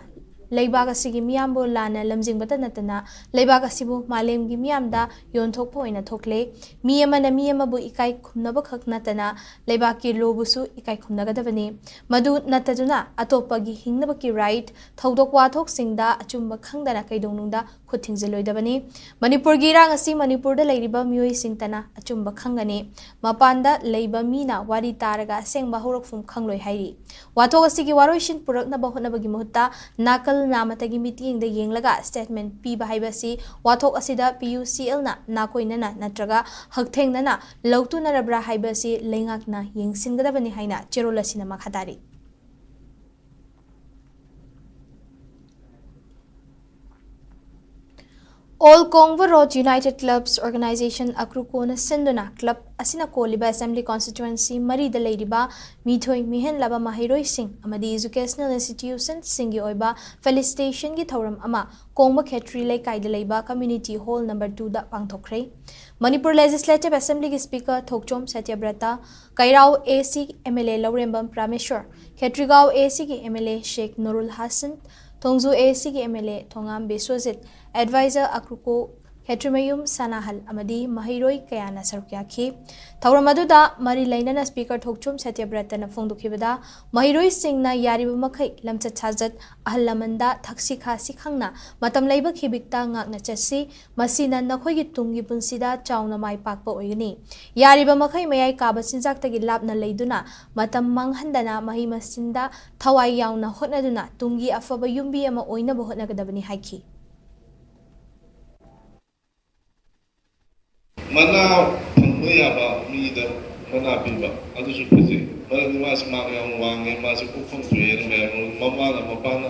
ꯂꯩꯕꯥꯛ ꯑꯁꯤꯒꯤ ꯃꯤꯌꯥꯝꯕꯨ ꯂꯥꯟꯅ ꯂꯝꯖꯤꯡꯕꯇ ꯅꯠꯇꯅ ꯂꯩꯕꯥꯛ ꯑꯁꯤꯕꯨ ꯃꯥꯂꯦꯝꯒꯤ ꯃꯤꯌꯥꯝꯗ ꯌꯣꯟꯊꯣꯛꯄ ꯑꯣꯏꯅ ꯊꯣꯛꯂꯦ꯫ ꯃꯤ ꯑꯃꯅ ꯃꯤ ꯑꯃꯕꯨ ꯏꯀꯥꯏ ꯈꯨꯝꯅꯕ ꯈꯛ ꯅꯠꯇꯅ ꯂꯩꯕꯥꯛꯀꯤ ꯂꯣꯕꯨꯁꯨ ꯏꯀꯥꯏ ꯈꯨꯝꯅꯒꯗꯕꯅꯤ꯫ ꯃꯗꯨ ꯅꯠꯇꯗꯨꯅ ꯑꯇꯣꯞꯄꯒꯤ ꯍꯤꯡꯅꯕꯒꯤ ꯔꯥꯏꯠ, ꯊꯧꯗꯣꯛ ꯋꯥꯊꯣꯛꯁꯤꯡꯗ ꯑꯆꯨꯝꯕ ꯈꯪꯗꯅ ꯀꯩꯗꯧꯅꯨꯡꯗ ꯈꯨꯠ ꯊꯤꯡꯖꯤꯜꯂꯣꯏꯗꯕꯅꯤ꯫ ꯃꯅꯤꯄꯨꯔꯒꯤ ꯏꯔꯥꯡ ꯑꯁꯤ ꯃꯅꯤꯄꯨꯔꯗ ꯂꯩꯔꯤꯕ ꯃꯤꯑꯣꯏꯁꯤꯡꯇꯅ ꯑꯆꯨꯝꯕ ꯈꯪꯒꯅꯤ꯫ ꯃꯄꯥꯟꯗ ꯂꯩꯕ ꯃꯤꯅ ꯋꯥꯔꯤ ꯇꯥꯔꯒ ꯑꯁꯦꯡꯕ ꯍꯧꯔꯛꯐꯝ ꯈꯪꯂꯣꯏ ꯍꯥꯏꯔꯤ꯫ ꯋꯥꯊꯣꯛ ꯑꯁꯤꯒꯤ ꯋꯥꯔꯣꯏꯁꯤꯟ ꯄꯨꯔꯛꯅꯕ ꯍꯣꯠꯅꯕꯒꯤ ꯃꯍꯨꯠꯇ ꯅꯥꯀꯜ ꯅꯥꯃꯇꯒꯤ ꯃꯤꯠꯌꯦꯡꯗ ꯌꯦꯡꯂꯒ ꯁ꯭ꯇꯦꯠꯃꯦꯟ ꯄꯤꯕ ꯍꯥꯏꯕ ꯑꯁꯤ ꯋꯥꯊꯣꯛ ꯑꯁꯤꯗ ꯄꯤ ꯌꯨ ꯁꯤ ꯑꯦꯜꯅ ꯅꯥꯀꯣꯏꯅꯅ ꯅꯠꯇ꯭ꯔꯒ ꯍꯛꯊꯦꯡꯅꯅ ꯂꯧꯇꯨꯅꯔꯕ꯭ꯔꯥ ꯍꯥꯏꯕ ꯑꯁꯤ ꯂꯩꯉꯥꯛꯅ ꯌꯦꯡꯁꯤꯟꯒꯗꯕꯅꯤ ꯍꯥꯏꯅ ꯆꯦꯔꯣꯜ ꯑꯁꯤꯅ ꯃꯈꯥ ꯇꯥꯔꯤ꯫ All Kongva Road United Clubs Organization, ꯑꯀ꯭ꯔꯨꯀꯣꯅ ꯁꯤꯟꯗꯨꯅ ꯀ꯭ꯂꯕ ꯑꯁꯤꯅ ꯀꯣꯜꯂꯤꯕ ꯑꯦꯁꯦꯝꯕ꯭ꯂꯤ ꯀꯣꯟꯁꯇꯤꯇ꯭ꯋꯦꯟꯁꯤ ꯃꯔꯤꯗ ꯂꯩꯔꯤꯕ ꯃꯤꯊꯣꯏ ꯃꯤꯍꯦꯟꯂꯕ ꯃꯍꯩꯔꯣꯏꯁꯤꯡ ꯑꯃꯗꯤ ꯏꯖꯨꯀꯦꯁꯅꯦꯜ ꯏꯟꯁꯇꯤꯇ꯭ꯌꯨꯁꯟꯁꯤꯡꯒꯤ ꯑꯣꯏꯕ ꯐꯦꯂꯤꯁꯤꯇꯦꯁꯟꯒꯤ ꯊꯧꯔꯝ ꯑꯃ ꯀꯣꯡꯕ ꯈꯦꯇ꯭ꯔꯤ ꯂꯩꯀꯥꯏꯗ ꯂꯩꯕ ꯀꯝꯃ꯭ꯌꯨꯅꯤꯇꯤ ꯍꯣꯜ ꯅꯝꯕꯔ ꯇꯨꯗ ꯄꯥꯡꯊꯣꯛꯈ꯭ꯔꯦ꯫ ꯃꯅꯤꯄꯨꯔ ꯂꯦꯖꯤꯁꯂꯦꯇꯤꯚ ꯑꯦꯁꯦꯝꯕ꯭ꯂꯤꯒꯤ speaker Thokchom Satyabrata, Keirao A C M L A Lourembam Prameshwar, Khetrigao A ꯁꯤꯒꯤ M L A Sheikh Nurul Hassan, Thongju A ꯁꯤꯒꯤ M L A Thongam Biswajit, adviser ꯑꯀ꯭ꯔꯨꯀꯣ ꯈꯦꯇ꯭ꯔꯤꯃꯌꯨꯝ ꯁꯅꯥꯍꯜ ꯑꯃꯗꯤ ꯃꯍꯩꯔꯣꯏ ꯀꯌꯥꯅ ꯁꯔꯨꯛ ꯌꯥꯈꯤ꯫ ꯊꯧꯔꯝ ꯑꯗꯨꯗ ꯃꯔꯤ ꯂꯩꯅꯅ ꯁ꯭ꯄꯤꯀꯔ ꯊꯣꯛꯆꯣꯝ ꯁꯇ꯭ꯌꯕ꯭ꯔꯇꯅ ꯐꯣꯡꯗꯣꯛꯈꯤꯕꯗ, ꯃꯍꯩꯔꯣꯏꯁꯤꯡꯅ ꯌꯥꯔꯤꯕ ꯃꯈꯩ ꯂꯝꯆꯠ ꯁꯥꯖꯠ, ꯑꯍꯜ ꯂꯃꯟꯗ ꯊꯛꯁꯤ ꯈꯥꯁꯤ ꯈꯪꯅ ꯃꯇꯝ ꯂꯩꯕ ꯈꯤꯕꯤꯛꯇ ꯉꯥꯛꯅ ꯆꯠꯁꯤ, ꯃꯁꯤꯅ ꯅꯈꯣꯏꯒꯤ ꯇꯨꯡꯒꯤ ꯄꯨꯟꯁꯤꯗ ꯆꯥꯎꯅ ꯃꯥꯏ ꯄꯥꯛꯄ ꯑꯣꯏꯒꯅꯤ꯫ ꯌꯥꯔꯤꯕ ꯃꯈꯩ ꯃꯌꯥꯏ ꯀꯥꯕ ꯆꯤꯟꯖꯥꯛꯇꯒꯤ ꯂꯥꯞꯅ ꯂꯩꯗꯨꯅ ꯃꯇꯝ ꯃꯥꯡꯍꯟꯗꯅ ꯃꯍꯩ ꯃꯁꯤꯡꯗ ꯊꯋꯥꯏ ꯌꯥꯎꯅ ꯍꯣꯠꯅꯗꯨꯅ ꯇꯨꯡꯒꯤ ꯑꯐꯕ ꯌꯨꯝꯕꯤ ꯑꯃ ꯑꯣꯏꯅꯕ ꯍꯣꯠꯅꯒꯗꯕꯅꯤ ꯍꯥꯏꯈꯤ꯫ ꯃꯅꯥ ꯐꯪꯕ ꯌꯥꯕ ꯃꯤꯗ ꯃꯅꯥ ꯄꯤꯕ, ꯑꯗꯨꯁꯨ ꯐꯖꯩ꯫ ꯃꯔꯝꯗꯤ ꯃꯥꯁꯤ ꯃꯥꯔꯛ ꯌꯥꯝ ꯋꯥꯡꯉꯦ, ꯃꯥꯁꯤ ꯄꯣꯛꯐꯝ ꯊꯣꯛꯑꯦꯅ ꯃꯌꯥꯝ, ꯃꯃꯥꯅ ꯃꯄꯥꯅ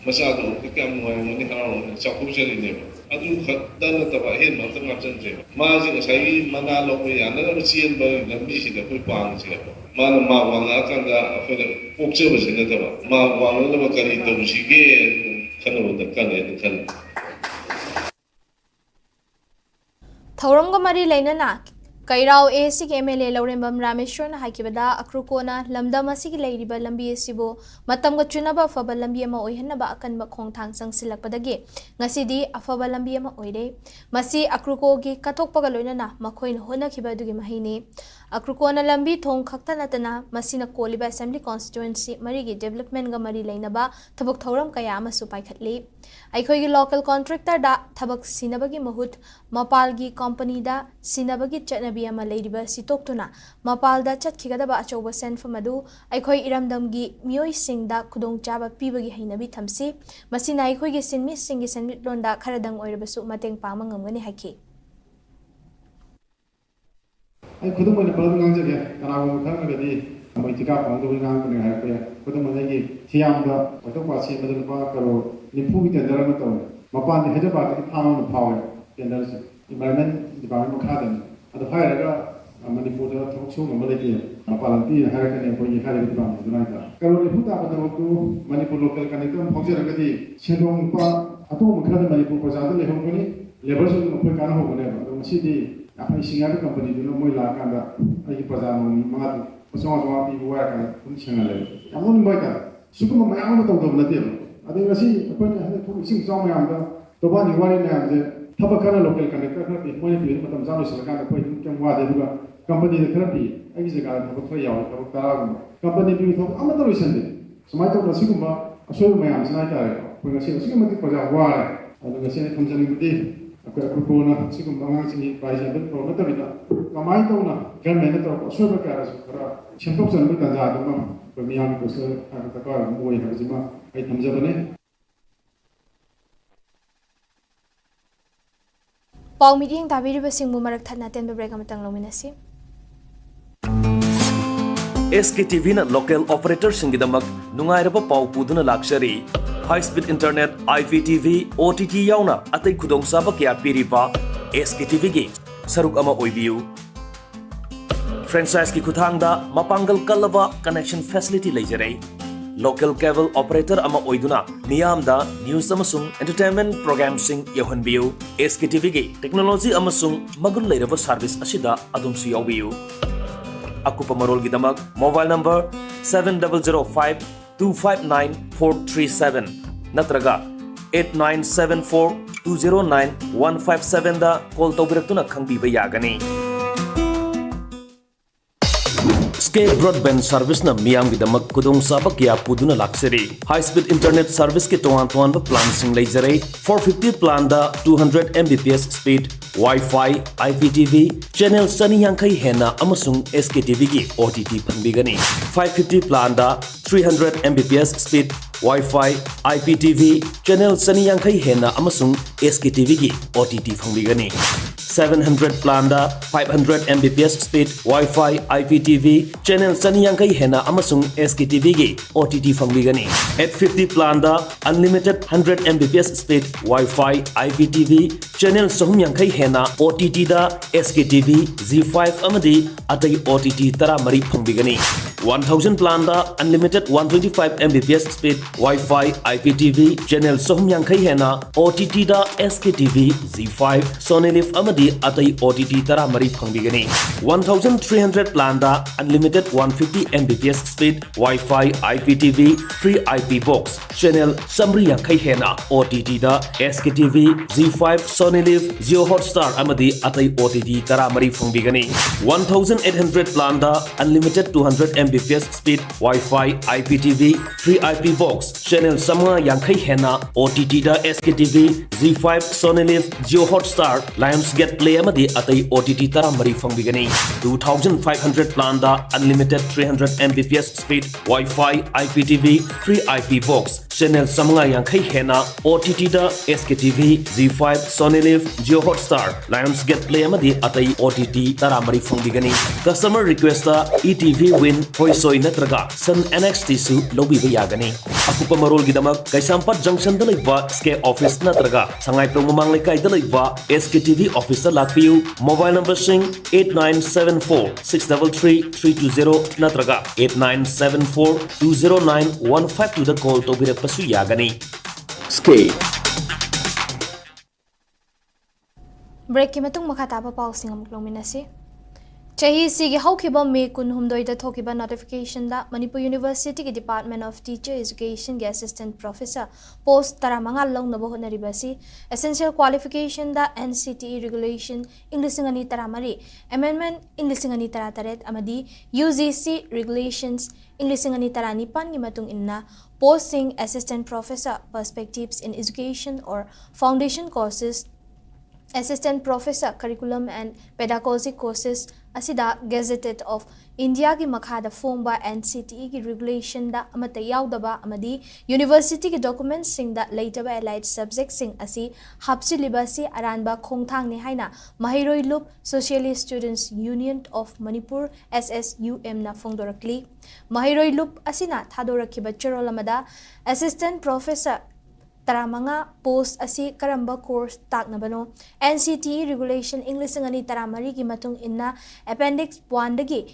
ꯃꯆꯥꯗꯣ ꯎꯕꯗ ꯀꯌꯥꯝ ꯅꯨꯡꯉꯥꯏꯔꯝꯒꯅꯤ, ꯍꯔꯥꯎꯔꯝꯒꯅꯤ, ꯆꯥꯎꯊꯣꯛꯆꯔꯤꯅꯦꯕ꯫ ꯑꯗꯨ ꯈꯛꯇ ꯅꯠꯇꯕ ꯑꯍꯦꯟꯕ ꯑꯝꯇ ꯍꯥꯞꯆꯤꯟꯗ꯭ꯔꯦꯕ꯫ ꯃꯥꯁꯦ ꯉꯁꯥꯏꯒꯤ ꯃꯅꯥ ꯂꯧꯕ ꯌꯥꯅꯅꯕ ꯆꯦꯟꯕꯒꯤ ꯂꯝꯕꯤꯁꯤꯗ ꯑꯩꯈꯣꯏ ꯄꯥꯡꯉꯤꯁꯦꯕ꯫ ꯃꯥꯅ ꯃꯥ ꯋꯥꯡꯉꯛꯑꯀꯥꯟꯗ ꯑꯩꯈꯣꯏꯅ ꯄꯣꯛꯆꯕꯁꯤ ꯅꯠꯇꯕ, ꯃꯥ ꯋꯥꯡꯉꯛꯅꯕ ꯀꯔꯤ ꯇꯧꯁꯤꯒꯦ ꯈꯟꯅꯕ ꯗꯔꯀꯥꯔ ꯂꯩ ꯍꯥꯏꯅ ꯈꯜꯂꯤ꯫ ꯊꯧꯔꯝꯒ ꯃꯔꯤ ꯂꯩꯅꯅ ꯀꯩꯔꯥꯎ ꯑꯦ ꯁꯤꯒꯤ ꯑꯦꯝ ꯑꯦꯜ ꯑꯦ ꯂꯧꯔꯦꯝꯕꯝ ꯔꯥꯃꯦꯁ꯭ꯋꯔꯅ ꯍꯥꯏꯈꯤꯕꯗ, ꯑꯀ꯭ꯔꯨꯀꯣꯅ ꯂꯝꯗꯝ ꯑꯁꯤꯒꯤ ꯂꯩꯔꯤꯕ ꯂꯝꯕꯤ ꯑꯁꯤꯕꯨ ꯃꯇꯝꯒ ꯆꯨꯅꯕ ꯑꯐꯕ ꯂꯝꯕꯤ ꯑꯃ ꯑꯣꯏꯍꯟꯅꯕ ꯑꯀꯟꯕ ꯈꯣꯡꯊꯥꯡ ꯆꯪꯁꯤꯜꯂꯛꯄꯗꯒꯤ ꯉꯁꯤꯗꯤ ꯑꯐꯕ ꯂꯝꯕꯤ ꯑꯃ ꯑꯣꯏꯔꯦ꯫ ꯃꯁꯤ ꯑꯀ꯭ꯔꯨꯀꯣꯒꯤ ꯀꯠꯊꯣꯛꯄꯒ ꯂꯣꯏꯅꯅ ꯃꯈꯣꯏꯅ ꯍꯣꯠꯅꯈꯤꯕ ꯑꯗꯨꯒꯤ ꯃꯍꯩꯅꯤ꯫ ꯑꯀ꯭ꯔꯨꯀꯣꯅ ꯂꯝꯕꯤ ꯊꯣꯡ ꯈꯛꯇ ꯅꯠꯇꯅ ꯃꯁꯤꯅ ꯀꯣꯜꯂꯤꯕ ꯑꯦꯁꯦꯝꯕ꯭ꯂꯤ ꯀꯣꯟꯁꯇꯤꯇ꯭ꯋꯦꯟꯁꯤ ꯃꯔꯤꯒꯤ ꯗꯤꯕꯦꯂꯞꯃꯦꯟꯒ ꯃꯔꯤ ꯂꯩꯅꯕ ꯊꯕꯛ ꯊꯧꯔꯝ ꯀꯌꯥ ꯑꯃꯁꯨ ꯄꯥꯏꯈꯠꯂꯤ꯫ ꯑꯩꯈꯣꯏꯒꯤ ꯂꯣꯀꯦꯜ ꯀꯣꯟꯇ꯭ꯔꯦꯛꯇꯔꯗ ꯊꯕꯛ ꯁꯤꯟꯅꯕꯒꯤ ꯃꯍꯨꯠ ꯃꯄꯥꯜꯒꯤ ꯀꯝꯄꯅꯤꯗ ꯁꯤꯟꯅꯕꯒꯤ ꯆꯠꯅꯕꯤ ꯑꯃ ꯂꯩꯔꯤꯕ ꯑꯁꯤ ꯇꯣꯛꯇꯨꯅ, ꯃꯄꯥꯜꯗ ꯆꯠꯈꯤꯒꯗꯕ ꯑꯆꯧꯕ ꯁꯦꯟꯐꯝ ꯑꯗꯨ ꯑꯩꯈꯣꯏ ꯏꯔꯝꯗꯝꯒꯤ ꯃꯤꯑꯣꯏꯁꯤꯡꯗ ꯈꯨꯗꯣꯡꯆꯥꯕ ꯄꯤꯕꯒꯤ ꯍꯩꯅꯕꯤ ꯊꯝꯁꯤ꯫ ꯃꯁꯤꯅ ꯑꯩꯈꯣꯏꯒꯤ ꯁꯤꯟꯃꯤꯁꯤꯡꯒꯤ ꯁꯦꯟꯃꯤꯠꯂꯣꯟꯗ ꯈꯔꯗꯪ ꯑꯣꯏꯔꯕꯁꯨ ꯃꯇꯦꯡ ꯄꯥꯡꯕ ꯉꯝꯒꯅꯤ ꯍꯥꯏꯈꯤ꯫ ꯑꯩ ꯈꯨꯗꯝ ꯑꯣꯏꯅ ꯄꯜꯂꯞ ꯉꯥꯡꯖꯒꯦ꯫ ꯀꯅꯥꯒꯨꯝꯕ ꯈꯔꯅꯒꯗꯤ ꯃꯣꯏ ꯊꯤꯀꯥ ꯐꯪꯍꯧꯗꯕꯒꯤ ꯉꯥꯡꯕꯅꯦ ꯍꯥꯏꯔꯛꯄ ꯌꯥꯏ꯫ ꯈꯨꯗꯝ ꯑꯣꯏꯅ ꯑꯩꯒꯤ ꯊꯤꯌꯥꯝꯗ ꯋꯥꯏꯊꯧ ꯄꯥꯠꯁꯤ ꯃꯗꯨ ꯂꯨꯄꯥ ꯀꯔꯣꯔ ꯅꯤꯐꯨꯒꯤ ꯇꯦꯟꯗꯔ ꯑꯃ ꯇꯧꯔꯦ꯫ ꯃꯄꯥꯟꯗꯤ ꯍꯥꯏꯗ꯭ꯔꯕꯥꯗꯇꯒꯤ ꯊꯥꯡ ꯑꯃ ꯐꯥꯎꯔꯦ ꯇꯦꯟꯗꯔꯁꯦ, ꯏꯟꯚꯥꯏꯔꯟꯃꯦꯟ ꯗꯤꯄꯥꯔꯠꯃꯦꯟ ꯃꯈꯥꯗꯅꯤ꯫ ꯑꯗꯨ ꯍꯥꯏꯔꯒ, ꯑ, ꯃꯅꯤꯄꯨꯔꯗ ꯊꯕꯛ ꯁꯨꯕ ꯉꯝꯕ ꯂꯩꯇꯦ, ꯃꯄꯥꯟ ꯂꯝ ꯄꯤꯅ ꯍꯥꯏꯔꯛꯀꯅꯤ ꯑꯩꯈꯣꯏꯒꯤ ꯍꯥꯏꯔꯤꯕ ꯗꯤꯄꯥꯔꯠꯃꯦꯟꯗꯨꯅ ꯍꯥꯏꯇꯥꯔꯦ꯫ ꯀꯔꯣꯔ ꯅꯤꯐꯨ ꯇꯥꯕ ꯊꯕꯛꯇꯨ ꯃꯅꯤꯄꯨꯔ ꯂꯣꯀꯦꯜ ꯀꯟꯇ꯭ꯔꯦꯛꯇꯔ ꯑꯃ ꯐꯥꯎꯖꯔꯒꯗꯤ ꯁꯦꯟꯗꯣꯡ ꯂꯨꯄꯥ ꯑꯇꯣꯡꯕ ꯈꯔꯗ ꯃꯅꯤꯄꯨꯔ ꯄ꯭ꯔꯖꯥꯗ ꯂꯩꯍꯧꯒꯅꯤ, ꯂꯦꯕꯔꯁꯤꯡꯗꯨ ꯃꯈꯣꯏ ꯀꯥꯟꯅꯍꯧꯒꯅꯦꯕ꯫ ꯑꯗꯣ ꯉꯁꯤꯗꯤ ꯌꯥꯝ ꯍꯩꯁꯤꯡꯉꯦ ꯍꯥꯏꯕ ꯀꯝꯄꯅꯤꯗꯨꯅ ꯃꯣꯏ ꯂꯥꯛꯑꯀꯥꯟꯗ ꯑꯩꯒꯤ ꯄ꯭ꯔꯖꯥ ꯅꯣꯡꯃ ꯃꯉꯥ ꯇꯔꯨꯛ ꯂꯨꯄꯥ ꯆꯥꯝꯃꯉꯥ ꯆꯥꯝꯃꯉꯥ ꯄꯤꯕ ꯋꯥꯏꯔꯀꯥꯟꯗ ꯑꯗꯨꯝ ꯁꯦꯡꯍꯜꯂꯦꯕ꯫ ꯌꯥꯝ ꯅꯣꯛꯅꯤꯡꯕ ꯍꯥꯏꯇꯥꯔꯦ꯫ ꯁꯤꯒꯨꯝꯕ ꯃꯌꯥꯝ ꯑꯃ ꯇꯧꯗꯕ ꯅꯠꯇꯦꯕ꯫ ꯑꯗꯩ ꯉꯁꯤ ꯑꯩꯈꯣꯏꯅ ꯍꯟꯗꯛ ꯊꯣꯛꯏꯕ ꯏꯁꯤꯡ ꯏꯆꯥꯎ ꯃꯌꯥꯝꯗ ꯇꯣꯕꯥꯟꯒꯤ ꯋꯥꯔꯤ ꯃꯌꯥꯝꯁꯦ ꯊꯕꯛ ꯈꯔ ꯂꯣꯀꯦꯜ ꯀꯟꯇ꯭ꯔꯦꯛꯇꯔ ꯈꯔ ꯄꯤ, ꯃꯣꯏꯅ ꯄꯤꯕꯗ ꯃꯇꯝ ꯆꯥꯅ ꯂꯣꯏꯁꯤꯜꯂꯀꯥꯟꯗ ꯑꯩꯈꯣꯏ ꯑꯗꯨꯝ ꯀꯩꯝ ꯋꯥꯗꯦ꯫ ꯑꯗꯨꯒ ꯀꯝꯄꯅꯤꯗ ꯈꯔ ꯄꯤ, ꯑꯩꯒꯤ ꯖꯒꯥꯗ ꯊꯕꯛ ꯈꯔ ꯌꯥꯎꯋꯦ, ꯊꯕꯛ ꯇꯔꯥꯒꯨꯝꯕ, ꯀꯝꯄꯅꯤ ꯄꯤꯕ ꯊꯕꯛ ꯑꯃꯠꯇ ꯂꯣꯏꯁꯤꯟꯗꯦ꯫ ꯁꯨꯃꯥꯏꯅ ꯇꯧꯗꯅ ꯁꯤꯒꯨꯝꯕ ꯑꯁꯣꯏꯕ ꯃꯌꯥꯝꯁꯤꯅ ꯍꯥꯏꯇꯥꯔꯦꯀꯣ, ꯑꯩꯈꯣꯏ ꯉꯁꯤ ꯑꯁꯨꯛꯀꯤ ꯃꯇꯤꯛ ꯄ꯭ꯔꯖꯥ ꯋꯥꯔꯦ꯫ ꯑꯗꯣ ꯉꯁꯤ ꯑꯩꯅ ꯊꯝꯖꯅꯤꯡꯕꯗꯤ ꯑꯩꯈꯣꯏ ꯑꯀ꯭ꯔꯨꯀꯣꯅ ꯁꯤꯒꯨꯝꯕ ꯑꯉꯥꯡꯁꯤꯡꯒꯤ ꯄ꯭ꯔꯥꯏꯖ ꯑꯗꯨꯝ ꯇꯧꯕ ꯅꯠꯇꯕꯤꯗ ꯀꯃꯥꯏꯅ ꯇꯧꯅ ꯒꯚꯔꯟꯃꯦꯟꯅ ꯇꯧꯔꯛꯄ ꯑꯁꯣꯏꯕ ꯀꯌꯥꯗꯁꯨ ꯈꯔ ꯁꯦꯝꯗꯣꯛꯆꯅꯕꯒꯤ ꯇꯥꯟꯖꯥꯗꯨꯃ ꯑꯩꯈꯣꯏ ꯃꯤꯌꯥꯝꯒꯤ ꯄꯨꯟꯁꯤꯗ ꯗꯔꯀꯥꯔ ꯑꯗꯨꯝ ꯑꯣꯏ ꯍꯥꯏꯕꯁꯤꯃ ꯑꯩ ꯊꯝꯖꯕꯅꯦ꯫ ꯄꯥꯎ ꯃꯤꯠꯌꯦꯡ ꯇꯥꯕꯤꯔꯤꯕꯁꯤꯡꯕꯨ ꯃꯔꯛ ꯊꯠꯅ ꯑꯇꯦꯟꯕ ꯕ꯭ꯔꯦꯛ ꯑꯃꯇꯪ ꯂꯧꯃꯤꯟꯅꯁꯤ꯫ ꯑꯦꯁ ꯀꯦ ꯇꯤ ꯚꯤꯅ ꯂꯣꯀꯦꯜ ꯑꯣꯄꯔꯦꯇꯔꯁꯤꯡꯒꯤꯗꯃꯛ ꯅꯨꯡꯉꯥꯏꯔꯕ ꯄꯥꯎ ꯄꯨꯗꯨꯅ ꯂꯥꯛꯆꯔꯤ꯫ High speed internet, I P T V, O T T ꯌꯥꯎꯅ ꯑꯇꯩ ꯈꯨꯗꯣꯡꯆꯥꯕ ꯀꯌꯥ ꯄꯤꯔꯤꯕ ꯑꯦꯁ ꯀꯦ ꯇꯤ ꯚꯤꯒꯤ ꯁꯔꯨꯛ ꯑꯃ ꯑꯣꯏꯕꯤꯌꯨ꯫ ꯐ꯭ꯔꯦꯟꯆꯥꯏꯖꯀꯤ ꯈꯨꯠꯊꯥꯡꯗ ꯃꯄꯥꯡꯒꯜ ꯀꯜꯂꯕ ꯀꯅꯦꯛꯁꯟ ꯐꯦꯁꯤꯂꯤꯇꯤ ꯂꯩꯖꯔꯦ꯫ local cable operator ꯑꯃ ꯑꯣꯏꯗꯨꯅ ꯃꯤꯌꯥꯝꯗ news ꯑꯃꯁꯨꯡ entertainment programꯁꯤꯡ ꯌꯧꯍꯟꯕꯤꯌꯨ꯫ SKTVꯒꯤ technology ꯑꯃꯁꯨꯡ ꯃꯒꯨꯟ ꯂꯩꯔꯕ service ꯑꯁꯤꯗ ꯑꯗꯣꯝꯁꯨ ꯌꯥꯎꯕꯤꯌꯨ꯫ ꯑꯀꯨꯞꯄ ꯃꯔꯣꯜꯒꯤꯗꯃꯛ mobile number seven double zero five two five nine four three seven ꯅꯠꯇ꯭ꯔꯒ eight nine seven four two zero nine one five sevenꯗ call ꯇꯧꯕꯤꯔꯛꯇꯨꯅ ꯈꯪꯕꯤꯕ ꯌꯥꯒꯅꯤ꯫ Sky Broadband Serviceꯅ ꯃꯤꯌꯥꯝꯒꯤꯗꯃꯛ ꯈꯨꯗꯣꯡꯆꯥꯕ ꯀꯌꯥ ꯄꯨꯗꯨꯅ ꯂꯥꯛꯆꯔꯤ꯫ High speed internet serviceꯀꯤ ꯇꯣꯉꯥꯟ ꯇꯣꯉꯥꯟꯕ planꯁꯤꯡ ꯂꯩꯖꯔꯦ꯫ Four fifty planꯗ two hundred Mbps speed, Wi-Fi, IPTV, channel ꯆꯅꯤ ꯌꯥꯡꯈꯩ ꯍꯦꯟꯅ ꯑꯃꯁꯨꯡ SKTVꯒꯤ OTT ꯐꯪꯕꯤꯒꯅꯤ꯫ Five fifty planꯗ three hundred Mbps speed, Wi-Fi, IPTV, channel ꯆꯅꯤ ꯌꯥꯡꯈꯩ ꯍꯦꯟꯅ ꯑꯃꯁꯨꯡ SKTVꯒꯤ OTT ꯐꯪꯕꯤꯒꯅꯤ꯫ Seven hundred planꯗ five hundred Mbps speed, Wi-Fi, IPTV, channel ꯆꯅꯤ ꯌꯥꯡꯈꯩ ꯍꯦꯟꯅ ꯑꯃꯁꯨꯡ SKTVꯒꯤ OTT ꯐꯪꯕꯤꯒꯅꯤ꯫ Eight fifty planꯗ unlimited hundred Mbps speed, Wi-Fi, IPTV, channel ꯆꯍꯨꯝ ꯌꯥꯡꯈꯩ ꯍꯦꯟꯅ OTTꯗ SKTV, Zee5 ꯑꯃꯗꯤ ꯑꯇꯩ OTT ꯇꯔꯥꯃꯔꯤ ꯐꯪꯕꯤꯒꯅꯤ꯫ One thousand planꯗ unlimited one twenty five Mbps speed, Wi-Fi, IPTV, channel ꯆꯍꯨꯝ ꯌꯥꯡꯈꯩ ꯍꯦꯟꯅ OTTꯗ SKTV, Zee5, Sony Liv ꯑꯃꯗꯤ ꯑꯇꯩ OTT ꯇꯔꯥꯃꯔꯤ ꯐꯪꯕꯤꯒꯅꯤ꯫ One thousand three hundred planꯗ unlimited one fifty Mbps speed, Wi-Fi, IPTV, free IP box, channel ꯆꯥꯃꯔꯤ ꯌꯥꯡꯈꯩ ꯍꯦꯟꯅ OTTꯗ SKTV, Zee5, Sony Liv, Jio Hotstar ꯑꯃꯗꯤ ꯑꯇꯩ OTT ꯇꯔꯥꯃꯔꯤ ꯐꯪꯕꯤꯒꯅꯤ꯫ One thousand eight hundred planꯗ unlimited two hundred Mbps speed, Wi-Fi, IPTV, free IP box, channel ꯆꯥꯃꯉꯥ ꯌꯥꯡꯈꯩ ꯍꯦꯟꯅ OTTꯗ SKTV, Zee5, Sony Liv, Jio Hotstar, Lionsgate Play ꯑꯃꯗꯤ ꯑꯇꯩ OTT ꯇꯔꯥꯃꯔꯤ ꯐꯪꯕꯤꯒꯅꯤ꯫ Two thousand five hundred planꯗ unlimited three hundred Mbps speed, Wi-Fi, IPTV, free IP box, Channel ꯆꯥꯃꯉꯥ ꯌꯥꯡꯈꯩ ꯍꯦꯟꯅ OTTꯗ SKTV, ZEE five, Sony Live, Jio Hotstar, Lionsgate Play ꯑꯃꯗꯤ ꯑꯇꯩ OTT ꯇꯔꯥꯃꯔꯤ ꯐꯪꯕꯤꯒꯅꯤ꯫ Customer requestꯇ ETV Win, ꯍꯣꯏꯁꯣꯏ ꯅꯠꯇ꯭ꯔꯒ Sun NXTꯁꯨ ꯂꯧꯕꯤꯕ ꯌꯥꯒꯅꯤ꯫ ꯑꯀꯨꯞꯄ ꯃꯔꯣꯜꯒꯤꯗꯃꯛ ꯀꯩꯁꯥꯝꯄꯥꯠ Junctionꯗ ꯂꯩꯕ SK Office ꯅꯠꯇ꯭ꯔꯒ ꯁꯉꯥꯏꯄ꯭ꯔꯧ ꯃꯃꯥꯡ ꯂꯩꯀꯥꯏꯗ ꯂꯩꯕ SKTV Officeꯇ ꯂꯥꯛꯄꯤꯌꯨ꯫ Mobile numberꯁꯤꯡ eight nine seven four six double three three two zero ꯅꯠꯇ꯭ꯔꯒ eight nine seven four two zero nine one five twoꯗ call ꯇꯧꯕꯤꯔꯛꯄꯁꯨ ꯌꯥꯒꯅꯤ꯫ Skate꯫ Breakꯀꯤ ꯃꯇꯨꯡ ꯃꯈꯥ ꯇꯥꯕ ꯄꯥꯎꯁꯤꯡ ꯑꯃꯨꯛ ꯂꯧꯃꯤꯟꯅꯁꯤ꯫ ꯆꯍꯤꯁꯤꯒꯤ ꯍꯧꯈꯤꯕ May ꯀꯨꯟꯍꯨꯝꯗꯣꯏꯗ ꯊꯣꯛꯈꯤꯕ notificationꯗ Manipur Universityꯒꯤ Department of Teacher Educationꯒꯤ Assistant Professor post ꯇꯔꯥꯃꯉꯥ ꯂꯧꯅꯕ ꯍꯣꯠꯅꯔꯤꯕ ꯑꯁꯤ essential qualificationꯗ NCTE Regulation ꯏꯪ ꯂꯤꯁꯤꯡ ꯑꯅꯤ ꯇꯔꯥꯃꯔꯤ, Amendment ꯏꯪ ꯂꯤꯁꯤꯡ ꯑꯅꯤ ꯇꯔꯥꯇꯔꯦꯠ ꯑꯃꯗꯤ UGC Regulations ꯏꯪ ꯂꯤꯁꯤꯡ ꯑꯅꯤ ꯇꯔꯥꯅꯤꯄꯥꯟꯒꯤ ꯃꯇꯨꯡ ꯏꯟꯅ posting Assistant Professor, Perspectives in Education or Foundation Courses, Assistant Professor, Curriculum and Pedagogy Courses ꯑꯁꯤꯗ Gazetted of Indiaꯒꯤ ꯃꯈꯥꯗ ꯐꯣꯡꯕ NCTEꯒꯤ Regulationꯗ ꯑꯃꯠꯇ ꯌꯥꯎꯗꯕ ꯑꯃꯗꯤ Universityꯒꯤ documentsꯁꯤꯡꯗ ꯂꯩꯇꯕ allied subjectꯁꯤꯡ ꯑꯁꯤ ꯍꯥꯞꯆꯤꯜꯂꯤꯕ ꯑꯁꯤ ꯑꯔꯥꯟꯕ ꯈꯣꯡꯊꯥꯡꯅꯤ ꯍꯥꯏꯅ ꯃꯍꯩꯔꯣꯏ ꯂꯨꯞ Socialist Students Union of Manipur, SSUMꯅ ꯐꯣꯡꯗꯣꯔꯛꯂꯤ꯫ ꯃꯍꯩꯔꯣꯏ ꯂꯨꯞ ꯑꯁꯤꯅ ꯊꯥꯗꯣꯔꯛꯈꯤꯕ ꯆꯦꯔꯣꯜ ꯑꯃꯗ Assistant Professor ꯇꯔꯥꯃꯉꯥ post ꯑꯁꯤ ꯀꯔꯝꯕ course ꯇꯥꯛꯅꯕꯅꯣ? NCTE Regulation ꯏꯪ ꯂꯤꯁꯤꯡ ꯑꯅꯤ ꯇꯔꯥꯃꯔꯤꯒꯤ ꯃꯇꯨꯡ ꯏꯟꯅ Appendix oneꯗꯒꯤ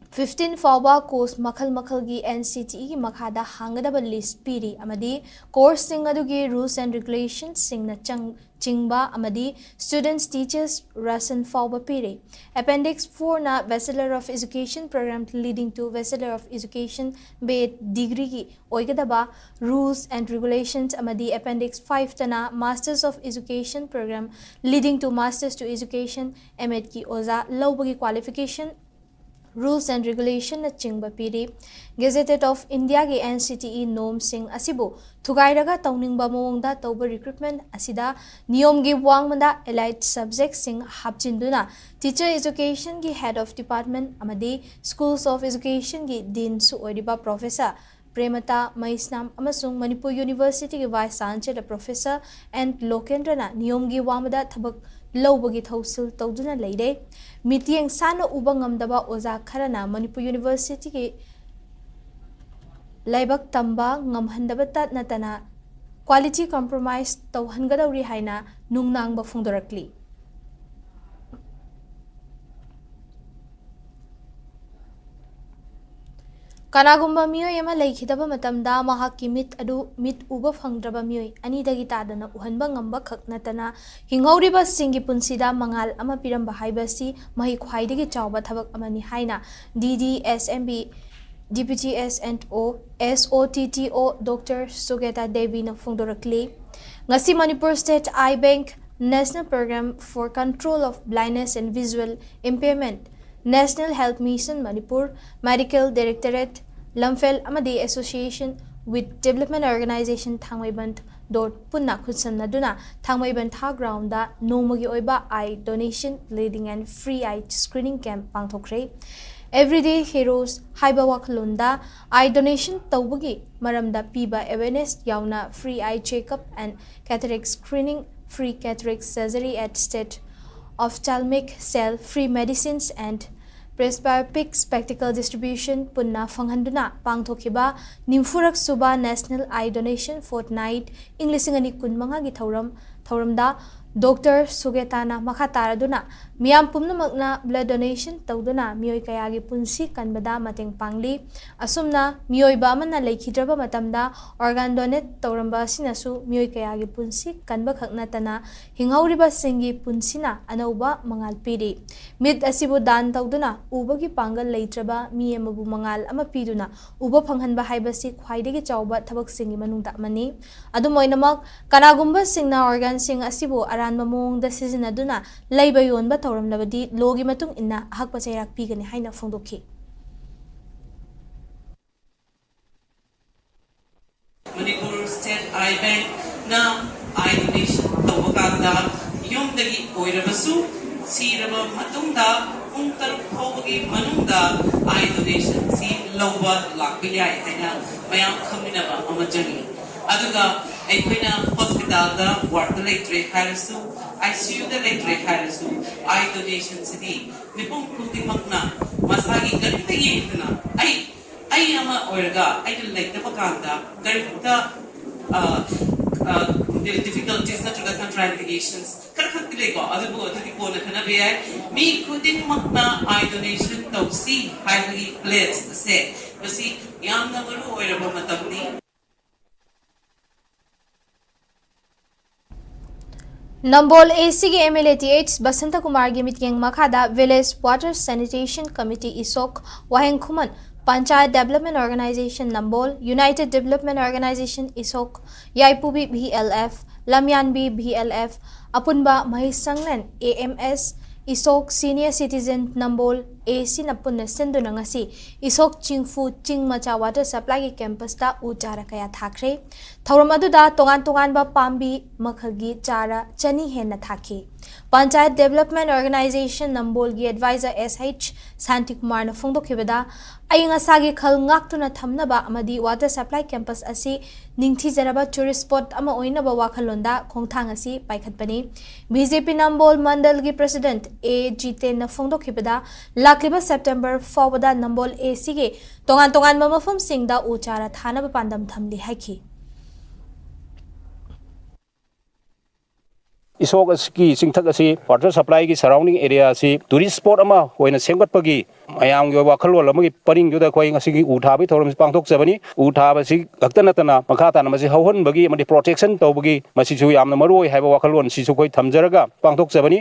fifteen ꯐꯥꯎꯕ course ꯃꯈꯜ ꯃꯈꯜꯒꯤ NCTEꯒꯤ ꯃꯈꯥꯗ ꯍꯥꯡꯒꯗꯕ list ꯄꯤꯔꯤ ꯑꯃꯗꯤ courseꯁꯤꯡ ꯑꯗꯨꯒꯤ rules and regulationsꯁꯤꯡꯅ ꯆꯪ-, ꯆꯤꯡꯕ ꯑꯃꯗꯤ students, teachers ration ꯐꯥꯎꯕ ꯄꯤꯔꯤ꯫ Appendix fourꯅ Bachelor of Education program leading to Bachelor of Education, B.Ed degreeꯒꯤ ꯑꯣꯏꯒꯗꯕ rules and regulations ꯑꯃꯗꯤ Appendix fiveꯇꯅ Masters of Education program leading to Masters to Education, M.Edꯀꯤ ꯑꯣꯖꯥ ꯂꯧꯕꯒꯤ qualification, rules and regulationnꯆꯤꯡꯕ ꯄꯤꯔꯤ꯫ Gazetted of Indiaꯒꯤ NCTE normsꯁꯤꯡ ꯑꯁꯤꯕꯨ ꯊꯨꯒꯥꯏꯔꯒ ꯇꯧꯅꯤꯡꯕ ꯃꯑꯣꯡꯗ ꯇꯧꯕ recruitment ꯑꯁꯤꯗ ꯅꯤꯌꯣꯝꯒꯤ ꯋꯥꯡꯃꯗ allied subjectꯁꯤꯡ ꯍꯥꯞꯆꯤꯟꯗꯨꯅ Teacher Educationꯒꯤ Head of Department ꯑꯃꯗꯤ Schools of Educationꯒꯤ Deanꯁꯨ ꯑꯣꯏꯔꯤꯕ Professor ꯄ꯭ꯔꯦꯃꯇꯥ ꯃꯩꯁꯅꯥꯝ ꯑꯃꯁꯨꯡ ꯃꯅꯤꯄꯨꯔ ꯌꯨꯅꯤꯚꯔꯁꯤꯇꯤꯒꯤ ꯚꯥꯏꯁ ꯆꯥꯟꯁꯦꯂꯔ ꯄ꯭ꯔꯣꯐꯦꯁꯔ ꯑꯦꯟ ꯂꯣꯀꯦꯟꯗ꯭ꯔꯅ ꯅꯤꯌꯣꯝꯒꯤ ꯋꯥꯡꯃꯗ ꯊꯕꯛ ꯂꯧꯕꯒꯤ ꯊꯧꯁꯤꯜ ꯇꯧꯗꯨꯅ ꯂꯩꯔꯦ꯫ ꯃꯤꯠꯌꯦꯡ ꯁꯥꯟꯅ ꯎꯕ ꯉꯝꯗꯕ ꯑꯣꯖꯥ ꯈꯔꯅ ꯃꯅꯤꯄꯨꯔ ꯌꯨꯅꯤꯚꯔꯁꯤꯇꯤꯒꯤ ꯂꯥꯏꯕꯛ ꯇꯝꯕ ꯉꯝꯍꯟꯗꯕꯇ ꯅꯠꯇꯅ quality compromise ꯇꯧꯍꯟꯒꯗꯧꯔꯤ ꯍꯥꯏꯅ ꯅꯨꯡꯅꯥꯡꯕ ꯐꯣꯡꯗꯣꯔꯛꯂꯤ꯫ ꯀꯅꯥꯒꯨꯝꯕ ꯃꯤꯑꯣꯏ ꯑꯃ ꯂꯩꯈꯤꯗꯕ ꯃꯇꯝꯗ ꯃꯍꯥꯛꯀꯤ ꯃꯤꯠ ꯑꯗꯨ ꯃꯤꯠ ꯎꯕ ꯐꯪꯗ꯭ꯔꯕ ꯃꯤꯑꯣꯏ ꯑꯅꯤꯗꯒꯤ ꯇꯥꯗꯅ ꯎꯍꯟꯕ ꯉꯝꯕ ꯈꯛ ꯅꯠꯇꯅ ꯍꯤꯡꯍꯧꯔꯤꯕꯁꯤꯡꯒꯤ ꯄꯨꯟꯁꯤꯗ ꯃꯉꯥꯜ ꯑꯃ ꯄꯤꯔꯝꯕ ꯍꯥꯏꯕꯁꯤ ꯃꯍꯩ ꯈ꯭ꯋꯥꯏꯗꯒꯤ ꯆꯥꯎꯕ ꯊꯕꯛ ꯑꯃꯅꯤ ꯍꯥꯏꯅ D D S M B Deputy S and O, S O T T O Doctor Sugeta Devi ꯅ ꯐꯣꯡꯗꯣꯔꯛꯂꯤ꯫ ꯉꯁꯤ Manipur State Eye Bank, National Program for Control of Blindness and Visual Impairment, National Health Mission Manipur, Medical Directorate, ꯂꯝꯐꯦꯜ ꯑꯃꯗꯤ Association with Development Organization Thangmeiband dot ꯄꯨꯟꯅ ꯈꯨꯠꯁꯝꯅꯗꯨꯅ ꯊꯥꯡꯃꯩꯕꯟ ꯊꯥ ground ꯅꯣꯡꯃꯒꯤ ꯑꯣꯏꯕ eye donation, bleeding and free eye screening camp ꯄꯥꯡꯊꯣꯛꯈ꯭ꯔꯦ꯫ Everyday Heroes ꯍꯥꯏꯕ ꯋꯥꯈꯜꯂꯣꯟꯗ eye donation ꯇꯧꯕꯒꯤ ꯃꯔꯝꯗ ꯄꯤꯕ awareness ꯌꯥꯎꯅ free eye checkup and cataract screening, free cataract surgery at State Ophthalmic Cell, free medicines and presbyopic spectacle distribution ꯄꯨꯟꯅ ꯐꯪꯍꯟꯗꯨꯅ ꯄꯥꯡꯊꯣꯛꯈꯤꯕ ꯅꯤꯐꯨꯔꯛ ꯁꯨꯕ National Eye Donation Fortnight ꯏꯪ ꯂꯤꯁꯤꯡ ꯑꯅꯤ ꯀꯨꯟꯃꯉꯥꯒꯤ ꯊꯧꯔꯝ ꯊꯧꯔꯝꯗ ꯗꯣꯛꯇꯔ ꯁꯨꯒꯦꯇꯥꯅ ꯃꯈꯥ ꯇꯥꯔꯗꯨꯅ ꯃꯤꯌꯥꯝ ꯄꯨꯝꯅꯃꯛꯅ blood donation ꯇꯧꯗꯨꯅ ꯃꯤꯑꯣꯏ ꯀꯌꯥꯒꯤ ꯄꯨꯟꯁꯤ ꯀꯟꯕꯗ ꯃꯇꯦꯡ ꯄꯥꯡꯂꯤ꯫ ꯑꯁꯨꯝꯅ ꯃꯤꯑꯣꯏꯕ ꯑꯃꯅ ꯂꯩꯈꯤꯗ꯭ꯔꯕ ꯃꯇꯝꯗ organ donate ꯇꯧꯔꯝꯕ ꯑꯁꯤꯅꯁꯨ ꯃꯤꯑꯣꯏ ꯀꯌꯥꯒꯤ ꯄꯨꯟꯁꯤ ꯀꯟꯕꯈꯛ ꯅꯠꯇꯅ ꯍꯤꯡꯍꯧꯔꯤꯕꯁꯤꯡꯒꯤ ꯄꯨꯟꯁꯤꯅ ꯑꯅꯧꯕ ꯃꯉꯥꯜ ꯄꯤꯔꯤ꯫ ꯃꯤꯠ ꯑꯁꯤꯕꯨ ꯗꯥꯟ ꯇꯧꯗꯨꯅ ꯎꯕꯒꯤ ꯄꯥꯡꯒꯜ ꯂꯩꯇ꯭ꯔꯕ ꯃꯤ ꯑꯃꯕꯨ ꯃꯉꯥꯜ ꯑꯃ ꯄꯤꯗꯨꯅ ꯎꯕ ꯐꯪꯍꯟꯕ ꯍꯥꯏꯕꯁꯤ ꯈ꯭ꯋꯥꯏꯗꯒꯤ ꯆꯥꯎꯕ ꯊꯕꯛꯁꯤꯡꯒꯤ ꯃꯅꯨꯡꯗ ꯑꯃꯅꯤ꯫ ꯑꯗꯨꯝ ꯑꯣꯏꯅꯃꯛ, ꯀꯅꯥꯒꯨꯝꯕꯁꯤꯡꯅ organꯁꯤꯡ ꯑꯁꯤꯕꯨ ꯑꯔꯥꯟꯕ ꯃꯑꯣꯡꯗ ꯁꯤꯖꯤꯟꯅꯗꯨꯅ ꯂꯩꯕ ꯌꯣꯟꯕ ꯇꯧꯔꯝꯂꯕꯗꯤ lawꯒꯤ ꯃꯇꯨꯡ ꯏꯟꯅ ꯑꯍꯛꯄ ꯆꯩꯔꯥꯛ ꯄꯤꯒꯅꯤ ꯍꯥꯏꯅ ꯐꯣꯡꯗꯣꯛꯈꯤ꯫ Manipur State Eye Bankꯅ eye donation ꯇꯧꯕ ꯀꯥꯟꯗ ꯌꯨꯝꯗꯒꯤ ꯑꯣꯏꯔꯕꯁꯨ ꯁꯤꯔꯕ ꯃꯇꯨꯡꯗ ꯄꯨꯡ ꯇꯔꯨꯛ ꯐꯥꯎꯕꯒꯤ ꯃꯅꯨꯡꯗ ꯑꯥꯏ ꯗꯣꯅꯦꯁꯟꯁꯤ ꯂꯧꯕ ꯂꯥꯛꯄ ꯌꯥꯏ ꯍꯥꯏꯅ ꯃꯌꯥꯝ ꯈꯪꯃꯤꯟꯅꯕ ꯑꯃ ꯆꯪꯉꯤ꯫ ꯑꯗꯨꯒ ꯑꯩꯈꯣꯏꯅ ꯍꯣꯁꯄꯤꯇꯥꯜꯗ ꯋꯥꯔꯗ ꯂꯩꯇ꯭ꯔꯦ ꯍꯥꯏꯔꯁꯨ, ꯑꯥꯏ ꯁꯤ ꯌꯨꯗ ꯂꯩꯇ꯭ꯔꯦ ꯍꯥꯏꯔꯁꯨ, ꯑꯥꯏ ꯗꯣꯅꯦꯁꯟꯁꯤꯗꯤ ꯃꯤꯄꯨꯝ ꯈꯨꯗꯤꯡꯃꯛꯅ ꯃꯁꯥꯒꯤ ꯀꯔꯤꯝꯇ ꯌꯦꯡꯗꯅ, ꯑꯩ ꯑꯩ ꯑꯃ ꯑꯣꯏꯔꯒ ꯑꯩꯅ ꯂꯩꯇꯕ ꯀꯥꯟꯗ ꯀꯔꯤꯝꯇ ꯗꯤꯐꯤꯀꯜꯇꯤꯁ ꯅꯠꯇ꯭ꯔꯒ ꯀꯟꯇ꯭ꯔꯥꯏꯟꯗꯤꯀꯦꯁꯟꯁ ꯈꯔ ꯈꯛꯇꯤ ꯂꯩꯀꯣ, ꯑꯗꯨꯕꯨ ꯑꯗꯨꯗꯤ ꯀꯣꯟꯅ ꯈꯟꯅꯕ ꯌꯥꯏ꯫ ꯃꯤ ꯈꯨꯗꯤꯡꯃꯛꯅ ꯑꯥꯏ ꯗꯣꯅꯦꯁꯟ ꯇꯧꯁꯤ ꯍꯥꯏꯕꯒꯤ ꯄ꯭ꯂꯦꯖ ꯑꯁꯦ ꯃꯁꯤ ꯌꯥꯝꯅ ꯃꯔꯨ ꯑꯣꯏꯔꯕ ꯃꯇꯝꯅꯤ꯫ ꯅꯝꯕꯣꯜ ꯑꯦ ꯁꯤꯒꯤ M L A T H Basanta ꯀꯨꯃꯥꯔꯒꯤ ꯃꯤꯠꯌꯦꯡ ꯃꯈꯥꯗ Village Water Sanitation Committee ꯏꯁꯣꯛ, Waheng Khuman, Panchayat Development Organization Nambol, United Development Organization ꯏꯁꯣꯛ, ꯌꯥꯏꯄꯨꯕꯤ ꯚꯤ ꯑꯦꯜ ꯑꯦꯐ, ꯂꯝꯌꯥꯟꯕꯤ ꯚꯤ ꯑꯦꯜ ꯑꯦꯐ, ꯑꯄꯨꯟꯕ ꯃꯍꯩꯁꯪꯂꯦꯟ ꯑꯦ ꯑꯦꯝ ꯑꯦꯁ, ꯏꯁꯣꯛ, Senior Citizen ꯅꯝꯕꯣꯜ, ꯑꯦ ꯁꯤꯅ ꯄꯨꯟꯅ ꯁꯤꯟꯗꯨꯅ ꯉꯁꯤ ꯏꯁꯣꯛ ꯆꯤꯡꯐꯨ ꯆꯤꯡ ꯃꯆꯥ ꯋꯥꯇꯔ ꯁꯄ꯭ꯂꯥꯏꯒꯤ ꯀꯦꯝꯄꯁꯇ ꯎ ꯆꯥꯔ ꯀꯌꯥ ꯊꯥꯈ꯭ꯔꯦ꯫ ꯊꯧꯔꯝ ꯑꯗꯨꯗ ꯇꯣꯉꯥꯟ ꯇꯣꯉꯥꯟꯕ ꯄꯥꯝꯕꯤ ꯃꯈꯜꯒꯤ ꯆꯥꯔ ꯆꯅꯤ ꯍꯦꯟꯅ ꯊꯥꯈꯤ꯫ ꯄꯟꯆꯥꯌꯠ ꯗꯦꯕꯂꯞꯃꯦꯟ ꯑꯣꯔꯒꯅꯥꯏꯖꯦꯁꯟ ꯅꯝꯕꯣꯜꯒꯤ ꯑꯦꯗꯚꯥꯏꯖꯔ ꯑꯦꯁ ꯑꯩꯆ ꯁꯥꯟꯇꯤꯀꯨꯃꯥꯔꯅ ꯐꯣꯡꯗꯣꯛꯈꯤꯕꯗ, ꯑꯏꯪ ꯑꯁꯥꯒꯤ ꯈꯜ ꯉꯥꯛꯇꯨꯅ ꯊꯝꯅꯕ ꯑꯃꯗꯤ ꯋꯥꯇꯔ ꯁꯄ꯭ꯂꯥꯏ ꯀꯦꯝꯄꯁ ꯑꯁꯤ ꯅꯤꯡꯊꯤꯖꯔꯕ ꯇꯨꯔꯤꯁ ꯁ꯭ꯄꯣꯠ ꯑꯃ ꯑꯣꯏꯅꯕ ꯋꯥꯈꯜꯂꯣꯟꯗ ꯈꯣꯡꯊꯥꯡ ꯑꯁꯤ ꯄꯥꯏꯈꯠꯄꯅꯤ꯫ ꯕꯤ ꯖꯦ ꯄꯤ ꯅꯝꯕꯣꯜ ꯃꯟꯗꯜꯒꯤ ꯄ꯭ꯔꯦꯁꯤꯗꯦꯟꯠ ꯑꯦ ꯖꯤꯇꯦꯟꯅ ꯐꯣꯡꯗꯣꯛꯈꯤꯕꯗ, ꯂꯥꯛꯂꯤꯕ ꯁꯦꯞꯇꯦꯝꯕꯔ ꯐꯥꯎꯕꯗ ꯅꯝꯕꯣꯜ ꯑꯦ ꯁꯤꯒꯤ ꯇꯣꯉꯥꯟ ꯇꯣꯉꯥꯟꯕ ꯃꯐꯝꯁꯤꯡꯗ ꯎ ꯆꯥꯔ ꯊꯥꯅꯕ ꯄꯥꯟꯗꯝ ꯊꯝꯂꯤ ꯍꯥꯏꯈꯤ꯫ ꯏꯁꯣꯛ ꯑꯁꯤꯒꯤ ꯆꯤꯡꯊꯛ ꯑꯁꯤ ꯋꯥꯇꯔ ꯁꯄ꯭ꯂꯥꯏꯒꯤ ꯁꯔꯥꯎꯟꯗꯤꯡ ꯑꯦꯔꯤꯌꯥ ꯑꯁꯤ ꯇꯨꯔꯤꯁ ꯁ꯭ꯄꯣꯠ ꯑꯃ ꯑꯣꯏꯅ ꯁꯦꯝꯒꯠꯄꯒꯤ ꯃꯌꯥꯝꯒꯤ ꯑꯣꯏꯕ ꯋꯥꯈꯜꯂꯣꯟ ꯑꯃꯒꯤ ꯄꯔꯤꯡꯗꯨꯗ ꯑꯩꯈꯣꯏ ꯉꯁꯤꯒꯤ ꯎ ꯊꯥꯕꯒꯤ ꯊꯧꯔꯝ ꯑꯁꯤ ꯄꯥꯡꯊꯣꯛꯆꯕꯅꯤ꯫ ꯎ ꯊꯥꯕꯁꯤ ꯈꯛꯇ ꯅꯠꯇꯅ ꯃꯈꯥ ꯇꯥꯅ ꯃꯁꯤ ꯍꯧꯍꯟꯕꯒꯤ ꯑꯃꯗꯤ ꯄ꯭ꯔꯣꯇꯦꯛꯁꯟ ꯇꯧꯕꯒꯤ ꯃꯁꯤꯁꯨ ꯌꯥꯝꯅ ꯃꯔꯨ ꯑꯣꯏ ꯍꯥꯏꯕ ꯋꯥꯈꯜꯂꯣꯟ ꯑꯁꯤꯁꯨ ꯑꯩꯈꯣꯏ ꯊꯝꯖꯔꯒ ꯄꯥꯡꯊꯣꯛꯆꯕꯅꯤ꯫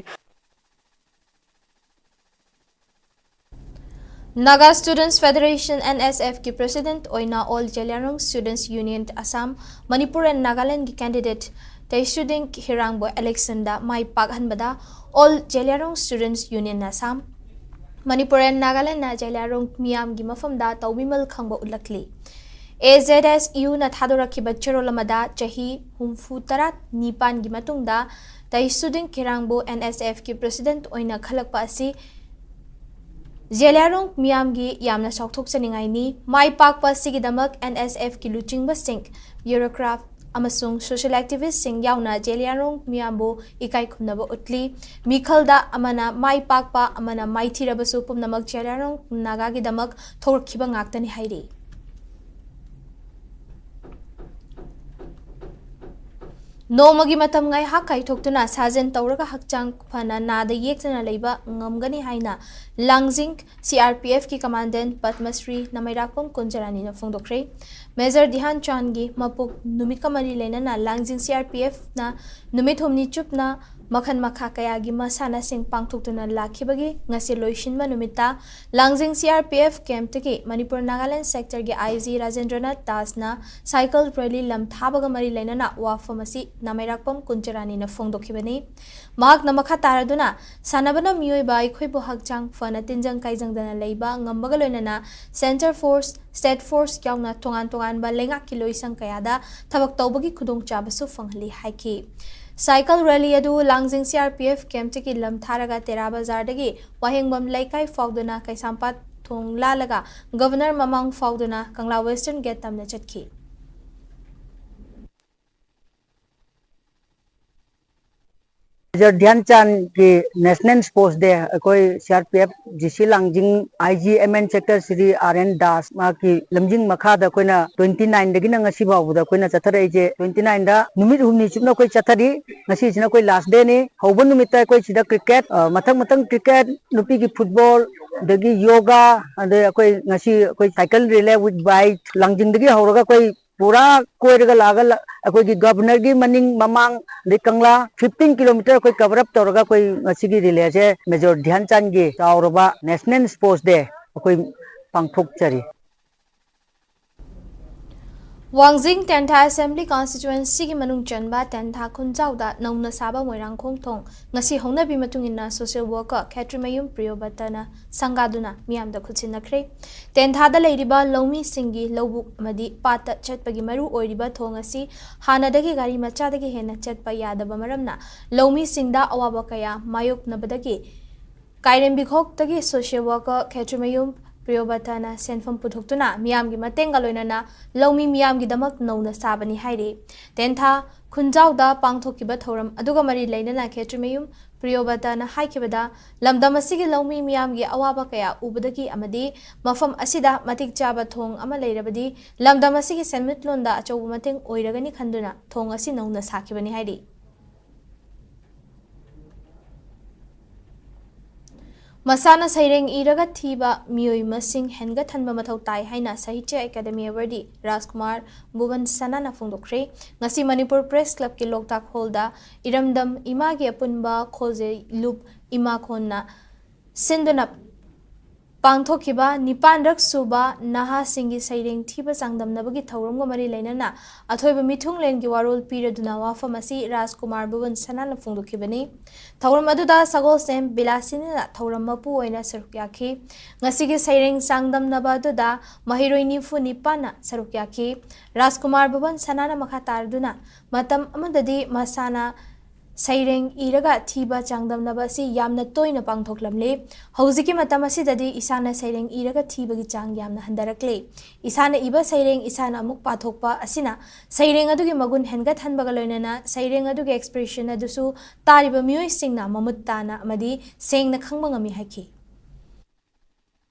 Naga Students Federation, N S F ꯀꯤ ꯄ꯭ꯔꯦꯁꯤꯗꯦꯟꯠ ꯑꯣꯏꯅ All Zeliangrong Students Union Assam, Manipur and Nagaland ꯒꯤ candidate ꯇꯩꯁꯨꯗꯤꯡ ꯍꯤꯔꯥꯡꯕꯣ ꯏꯂꯦꯛꯁꯟꯗ my ꯄꯥꯛꯍꯟꯕꯗ All Zeliangrong Students Union Assam, Manipur and Nagaland ꯅ ꯖꯦꯂꯤꯌꯥꯡꯔꯣꯡ ꯃꯤꯌꯥꯝꯒꯤ ꯃꯐꯝꯗ ꯇꯧꯕꯤꯃꯜ ꯈꯪꯕ ꯎꯠꯂꯛꯂꯤ꯫ ꯑꯦ ꯖꯦꯗ ꯑꯦꯁ ꯌꯨꯅ ꯊꯥꯗꯣꯔꯛꯈꯤꯕ ꯆꯦꯔꯣꯜ ꯑꯃꯗ ꯆꯍꯤ ꯍꯨꯝꯐꯨ ꯇꯔꯥ ꯅꯤꯄꯥꯟꯒꯤ ꯃꯇꯨꯡꯗ ꯇꯩꯁꯨꯗꯤꯡ ꯍꯤꯔꯥꯡꯕꯣ N S F ꯀꯤ ꯄ꯭ꯔꯦꯁꯤꯗꯦꯟꯠ ꯑꯣꯏꯅ ꯈꯜꯂꯛꯄ ꯑꯁꯤ ꯖꯦꯂꯤꯌꯥꯡꯔꯣꯡ ꯃꯤꯌꯥꯝꯒꯤ ꯌꯥꯝꯅ ꯆꯥꯎꯊꯣꯛꯆꯅꯤꯡꯉꯥꯏꯅꯤ꯫ ꯃꯥꯏ ꯄꯥꯛꯄ ꯑꯁꯤꯒꯤꯗꯃꯛ N S F ꯀꯤ ꯂꯨꯆꯤꯡꯕꯁꯤꯡ, bureaucrat ꯑꯃꯁꯨꯡ social activist ꯁꯤꯡ ꯌꯥꯎꯅ ꯖꯦꯂꯤꯌꯥꯡꯔꯣꯡ ꯃꯤꯌꯥꯝꯕꯨ ꯏꯀꯥꯏ ꯈꯨꯝꯅꯕ ꯎꯠꯂꯤ꯫ ꯃꯤꯈꯜꯗ ꯑꯃꯅ ꯃꯥꯏ ꯄꯥꯛꯄ, ꯑꯃꯅ ꯃꯥꯏꯊꯤꯔꯕꯁꯨ ꯄꯨꯝꯅꯃꯛ ꯖꯦꯂꯤꯌꯥꯡꯔꯣꯡ ꯅꯥꯒꯥꯒꯤꯗꯃꯛ ꯊꯣꯛꯂꯛꯈꯤꯕ ꯉꯥꯛꯇꯅꯤ ꯍꯥꯏꯔꯤ꯫ ꯅꯣꯡꯃꯒꯤ ꯃꯇꯝ ꯉꯥꯏꯍꯥꯛ ꯀꯥꯏꯊꯣꯛꯇꯨꯅ ꯁꯥꯖꯦꯜ ꯇꯧꯔꯒ ꯍꯛꯆꯥꯡ ꯐꯅ ꯅꯥꯗ ꯌꯦꯛꯇꯅ ꯂꯩꯕ ꯉꯝꯒꯅꯤ ꯍꯥꯏꯅ ꯂꯥꯡꯖꯤꯡ C R P F ꯀꯤ commandant ꯄꯗꯃꯁ꯭ꯔꯤ ꯅꯃꯩꯔꯥꯛꯄꯝ ꯀꯨꯟꯖꯔꯥꯅꯤꯅ ꯐꯣꯡꯗꯣꯛꯈ꯭ꯔꯦ꯫ Major ꯙ꯭ꯌꯥꯟ ꯆꯥꯟꯒꯤ ꯃꯄꯣꯛ ꯅꯨꯃꯤꯠꯀ ꯃꯔꯤ ꯂꯩꯅꯅ ꯂꯥꯡꯖꯤꯡ C R P F ꯅ ꯅꯨꯃꯤꯠ ꯍꯨꯝꯅꯤ ꯆꯨꯞꯅ ꯃꯈꯜ ꯃꯈꯥ ꯀꯌꯥꯒꯤ ꯃꯁꯥꯟꯅꯁꯤꯡ ꯄꯥꯡꯊꯣꯛꯇꯨꯅ ꯂꯥꯛꯈꯤꯕꯒꯤ ꯉꯁꯤ ꯂꯣꯏꯁꯤꯟꯕ ꯅꯨꯃꯤꯠꯇ ꯂꯥꯡꯖꯤꯡ C R P F camp ꯇꯒꯤ ꯃꯅꯤꯄꯨꯔ ꯅꯥꯒꯥꯂꯦꯟ sector ꯒꯤ I G ꯔꯥꯖꯦꯟꯗ꯭ꯔꯅꯥꯊ ꯗꯥꯁꯅ cycle rally ꯂꯝꯊꯥꯕꯒ ꯃꯔꯤ ꯂꯩꯅꯅ ꯋꯥꯐꯝ ꯑꯁꯤ ꯅꯃꯩꯔꯥꯛꯄꯝ ꯀꯨꯟꯖꯔꯥꯅꯤꯅ ꯐꯣꯡꯗꯣꯛꯈꯤꯕꯅꯤ꯫ ꯃꯍꯥꯛꯅ ꯃꯈꯥ ꯇꯥꯔꯗꯨꯅ, ꯁꯥꯟꯅꯕꯅ ꯃꯤꯑꯣꯏꯕ ꯑꯩꯈꯣꯏꯕꯨ ꯍꯛꯆꯥꯡ ꯐꯅ ꯇꯤꯟꯖꯪ ꯀꯥꯏꯖꯪꯗꯅ ꯂꯩꯕ ꯉꯝꯕꯒ ꯂꯣꯏꯅꯅ centre force, state force ꯌꯥꯎꯅ ꯇꯣꯉꯥꯟ ꯇꯣꯉꯥꯟꯕ ꯂꯩꯉꯥꯛꯀꯤ ꯂꯣꯏꯁꯪ ꯀꯌꯥꯗ ꯊꯕꯛ ꯇꯧꯕꯒꯤ ꯈꯨꯗꯣꯡꯆꯥꯕꯁꯨ ꯐꯪꯍꯜꯂꯤ ꯍꯥꯏꯈꯤ꯫ Cycle rally ꯑꯗꯨ ꯂꯥꯡꯖꯤꯡ C R P F camp ꯇꯒꯤ ꯂꯝꯊꯥꯔꯒ ꯇꯦꯔꯥ ꯕꯖꯥꯔꯗꯒꯤ ꯋꯥꯍꯦꯡꯕꯝ ꯂꯩꯀꯥꯏ ꯐꯥꯎꯗꯨꯅ ꯀꯩꯁꯥꯝꯄꯥꯠ ꯊꯣꯡ ꯂꯥꯜꯂꯒ Governor ꯃꯃꯥꯡ ꯐꯥꯎꯗꯨꯅ ꯀꯪꯂꯥ Western Gate ꯇꯝꯅ ꯆꯠꯈꯤ꯫ Major ꯙ꯭ꯌꯥꯟ ꯆꯥꯟꯒꯤ National Sports Day ꯑꯩꯈꯣꯏ C R P F G C ꯂꯥꯡꯖꯤꯡ, I G M N sector Shri R N Das, ꯃꯍꯥꯛꯀꯤ ꯂꯝꯖꯤꯡ ꯃꯈꯥꯗ ꯑꯩꯈꯣꯏꯅ twenty nine ꯗꯒꯤꯅ ꯉꯁꯤ ꯐꯥꯎꯕꯗ ꯑꯩꯈꯣꯏꯅ ꯆꯠꯊꯔꯛꯏꯁꯦ꯫ Twenty nine ꯗ ꯅꯨꯃꯤꯠ ꯍꯨꯝꯅꯤ ꯆꯨꯞꯅ ꯑꯩꯈꯣꯏ ꯆꯠꯊꯔꯤ꯫ ꯉꯁꯤꯁꯤꯅ ꯑꯩꯈꯣꯏ last day ꯅꯤ꯫ ꯍꯧꯕ ꯅꯨꯃꯤꯠꯇ ꯑꯩꯈꯣꯏ ꯁꯤꯗ cricket, ꯑ, ꯃꯊꯪ ꯃꯊꯪ cricket, ꯅꯨꯄꯤꯒꯤ football, ꯑꯗꯒꯤ yoga, ꯑꯗꯩ ꯑꯩꯈꯣꯏ ꯉꯁꯤ ꯑꯩꯈꯣꯏ cycle relay with bike, ꯂꯥꯡꯖꯤꯡꯗꯒꯤ ꯍꯧꯔꯒ ꯑꯩꯈꯣꯏ ꯄꯨꯔꯥ ꯀꯣꯏꯔꯒ ꯂꯥꯛꯑꯒ ꯂ-, ꯑꯩꯈꯣꯏꯒꯤ Governor ꯒꯤ ꯃꯅꯤꯡ ꯃꯃꯥꯡ, ꯑꯗꯩ ꯀꯪꯂꯥ fifteen kilometre ꯑꯩꯈꯣꯏ cover up ꯇꯧꯔꯒ ꯑꯩꯈꯣꯏ ꯉꯁꯤꯒꯤ relay ꯁꯦ Major ꯙ꯭ꯌꯥꯟ ꯆꯥꯟꯒꯤ ꯆꯥꯎꯔꯕ National Sports Day ꯑꯩꯈꯣꯏ ꯄꯥꯡꯊꯣꯛꯆꯔꯤ꯫ ꯋꯥꯡꯖꯤꯡ ꯇꯦꯟꯊꯥ Assembly Constituency ꯒꯤ ꯃꯅꯨꯡ ꯆꯟꯕ ꯇꯦꯟꯊꯥ ꯈꯨꯟꯖꯥꯎꯗ ꯅꯧꯅ ꯁꯥꯕ ꯃꯣꯏꯔꯥꯡꯈꯣꯡ ꯊꯣꯡ ꯉꯁꯤ ꯍꯧꯅꯕꯤ ꯃꯇꯨꯡ ꯏꯟꯅ social worker ꯈꯦꯇ꯭ꯔꯤꯃꯌꯨꯝ ꯄ꯭ꯔꯤꯌꯣꯕꯇꯅ ꯁꯪꯒꯥꯗꯨꯅ ꯃꯤꯌꯥꯝꯗ ꯈꯨꯠꯁꯤꯟꯅꯈ꯭ꯔꯦ꯫ ꯇꯦꯟꯊꯥꯗ ꯂꯩꯔꯤꯕ ꯂꯧꯃꯤꯁꯤꯡꯒꯤ ꯂꯧꯕꯨꯛ ꯑꯃꯗꯤ ꯄꯥꯠꯇ ꯆꯠꯄꯒꯤ ꯃꯔꯨ ꯑꯣꯏꯔꯤꯕ ꯊꯣꯡ ꯑꯁꯤ ꯍꯥꯟꯅꯗꯒꯤ ꯒꯥꯔꯤ ꯃꯆꯥꯗꯒꯤ ꯍꯦꯟꯅ ꯆꯠꯄ ꯌꯥꯗꯕ ꯃꯔꯝꯅ ꯂꯧꯃꯤꯁꯤꯡꯗ ꯑꯋꯥꯕ ꯀꯌꯥ ꯃꯥꯌꯣꯛꯅꯕꯗꯒꯤ ꯀꯥꯏꯔꯦꯝꯕꯤꯈꯣꯛꯇꯒꯤ social worker ꯈꯦꯇ꯭ꯔꯤꯃꯌꯨꯝ ꯄ꯭ꯔꯤꯌꯣꯕꯇꯅ ꯁꯦꯟꯐꯝ ꯄꯨꯊꯣꯛꯇꯨꯅ ꯃꯤꯌꯥꯝꯒꯤ ꯃꯇꯦꯡꯒ ꯂꯣꯏꯅꯅ ꯂꯧꯃꯤ ꯃꯤꯌꯥꯝꯒꯤꯗꯃꯛ ꯅꯧꯅ ꯁꯥꯕꯅꯤ ꯍꯥꯏꯔꯤ꯫ ꯇꯦꯟꯊꯥ ꯈꯨꯟꯖꯥꯎꯗ ꯄꯥꯡꯊꯣꯛꯈꯤꯕ ꯊꯧꯔꯝ ꯑꯗꯨꯒ ꯃꯔꯤ ꯂꯩꯅꯅ ꯈꯦꯇ꯭ꯔꯤꯃꯌꯨꯝ ꯄ꯭ꯔꯤꯌꯣꯕꯇꯅ ꯍꯥꯏꯈꯤꯕꯗ, ꯂꯝꯗꯝ ꯑꯁꯤꯒꯤ ꯂꯧꯃꯤ ꯃꯤꯌꯥꯝꯒꯤ ꯑꯋꯥꯕ ꯀꯌꯥ ꯎꯕꯗꯒꯤ ꯑꯃꯗꯤ ꯃꯐꯝ ꯑꯁꯤꯗ ꯃꯇꯤꯛ ꯆꯥꯕ ꯊꯣꯡ ꯑꯃ ꯂꯩꯔꯕꯗꯤ ꯂꯝꯗꯝ ꯑꯁꯤꯒꯤ ꯁꯦꯟꯃꯤꯠꯂꯣꯟꯗ ꯑꯆꯧꯕ ꯃꯇꯦꯡ ꯑꯣꯏꯔꯒꯅꯤ ꯈꯟꯗꯨꯅ ꯊꯣꯡ ꯑꯁꯤ ꯅꯧꯅ ꯁꯥꯈꯤꯕꯅꯤ ꯍꯥꯏꯔꯤ꯫ ꯃꯁꯥꯅ ꯁꯩꯔꯦꯡ ꯏꯔꯒ ꯊꯤꯕ ꯃꯤꯑꯣꯏ ꯃꯁꯤꯡ ꯍꯦꯟꯒꯠꯍꯟꯕ ꯃꯊꯧ ꯇꯥꯏ ꯍꯥꯏꯅ ꯁꯥꯍꯤꯇ꯭ꯌ ꯑꯦꯀꯥꯗꯦꯃꯤ ꯑꯦꯋꯥꯔꯗꯤ ꯔꯥꯖꯀꯨꯃꯥꯔ ꯚꯨꯕꯟ ꯁꯅꯥꯅ ꯐꯣꯡꯗꯣꯛꯈ꯭ꯔꯦ꯫ ꯉꯁꯤ ꯃꯅꯤꯄꯨꯔ ꯄ꯭ꯔꯦꯁ ꯀ꯭ꯂꯕꯀꯤ ꯂꯣꯛꯇꯥꯛ ꯍꯣꯜꯗ ꯏꯔꯝꯗꯝ ꯏꯃꯥꯒꯤ ꯑꯄꯨꯟꯕ ꯈꯣꯜꯖꯦ ꯂꯨꯞ ꯏꯃꯥ ꯈꯣꯟꯅ ꯁꯤꯟꯗꯨꯅ ꯄꯥꯡꯊꯣꯛꯈꯤꯕ ꯅꯤꯄꯥꯟꯔꯛ ꯁꯨꯕ ꯅꯍꯥꯁꯤꯡꯒꯤ ꯁꯩꯔꯦꯡ ꯊꯤꯕ ꯆꯥꯡꯗꯝꯅꯕꯒꯤ ꯊꯧꯔꯝꯒ ꯃꯔꯤ ꯂꯩꯅꯅ ꯑꯊꯣꯏꯕ ꯃꯤꯊꯨꯡꯂꯦꯟꯒꯤ ꯋꯥꯔꯣꯜ ꯄꯤꯔꯗꯨꯅ ꯋꯥꯐꯝ ꯑꯁꯤ ꯔꯥꯖꯀꯨꯃꯥꯔ ꯚꯨꯕꯟ ꯁꯅꯥꯅ ꯐꯣꯡꯗꯣꯛꯈꯤꯕꯅꯤ꯫ ꯊꯧꯔꯝ ꯑꯗꯨꯗ ꯁꯒꯣꯜꯁꯦꯝ ꯕꯤꯂꯥꯁꯤꯅꯤꯅ ꯊꯧꯔꯝ ꯃꯄꯨ ꯑꯣꯏꯅ ꯁꯔꯨꯛ ꯌꯥꯈꯤ꯫ ꯉꯁꯤꯒꯤ ꯁꯩꯔꯦꯡ ꯆꯥꯡꯗꯝꯅꯕ ꯑꯗꯨꯗ ꯃꯍꯩꯔꯣꯏ ꯅꯤꯐꯨ ꯅꯤꯄꯥꯟꯅ ꯁꯔꯨꯛ ꯌꯥꯈꯤ꯫ ꯔꯥꯖꯀꯨꯃꯥꯔ ꯚꯨꯕꯟ ꯁꯅꯥꯅ ꯃꯈꯥ ꯇꯥꯔꯗꯨꯅ, ꯃꯇꯝ ꯑꯃꯗꯗꯤ ꯃꯁꯥꯅ ꯁꯩꯔꯦꯡ ꯏꯔꯒ ꯊꯤꯕ ꯆꯥꯡꯗꯝꯅꯕ ꯑꯁꯤ ꯌꯥꯝꯅ ꯇꯣꯏꯅ ꯄꯥꯡꯊꯣꯛꯂꯝꯂꯦ꯫ ꯍꯧꯖꯤꯛꯀꯤ ꯃꯇꯝ ꯑꯁꯤꯗꯗꯤ ꯏꯁꯥꯅ ꯁꯩꯔꯦꯡ ꯏꯔꯒ ꯊꯤꯕꯒꯤ ꯆꯥꯡ ꯌꯥꯝꯅ ꯍꯟꯊꯔꯛꯂꯦ꯫ ꯏꯁꯥꯅ ꯏꯕ ꯁꯩꯔꯦꯡ ꯏꯁꯥꯅ ꯑꯃꯨꯛ ꯄꯥꯊꯣꯛꯄ ꯑꯁꯤꯅ ꯁꯩꯔꯦꯡ ꯑꯗꯨꯒꯤ ꯃꯒꯨꯟ ꯍꯦꯟꯒꯠꯍꯟꯕꯒ ꯂꯣꯏꯅꯅ ꯁꯩꯔꯦꯡ ꯑꯗꯨꯒꯤ expression ꯑꯗꯨꯁꯨ ꯇꯥꯔꯤꯕ ꯃꯤꯑꯣꯏꯁꯤꯡꯅ ꯃꯃꯨꯠ ꯇꯥꯅ ꯑꯃꯗꯤ ꯁꯦꯡꯅ ꯈꯪꯕ ꯉꯝꯃꯤ ꯍꯥꯏꯈꯤ꯫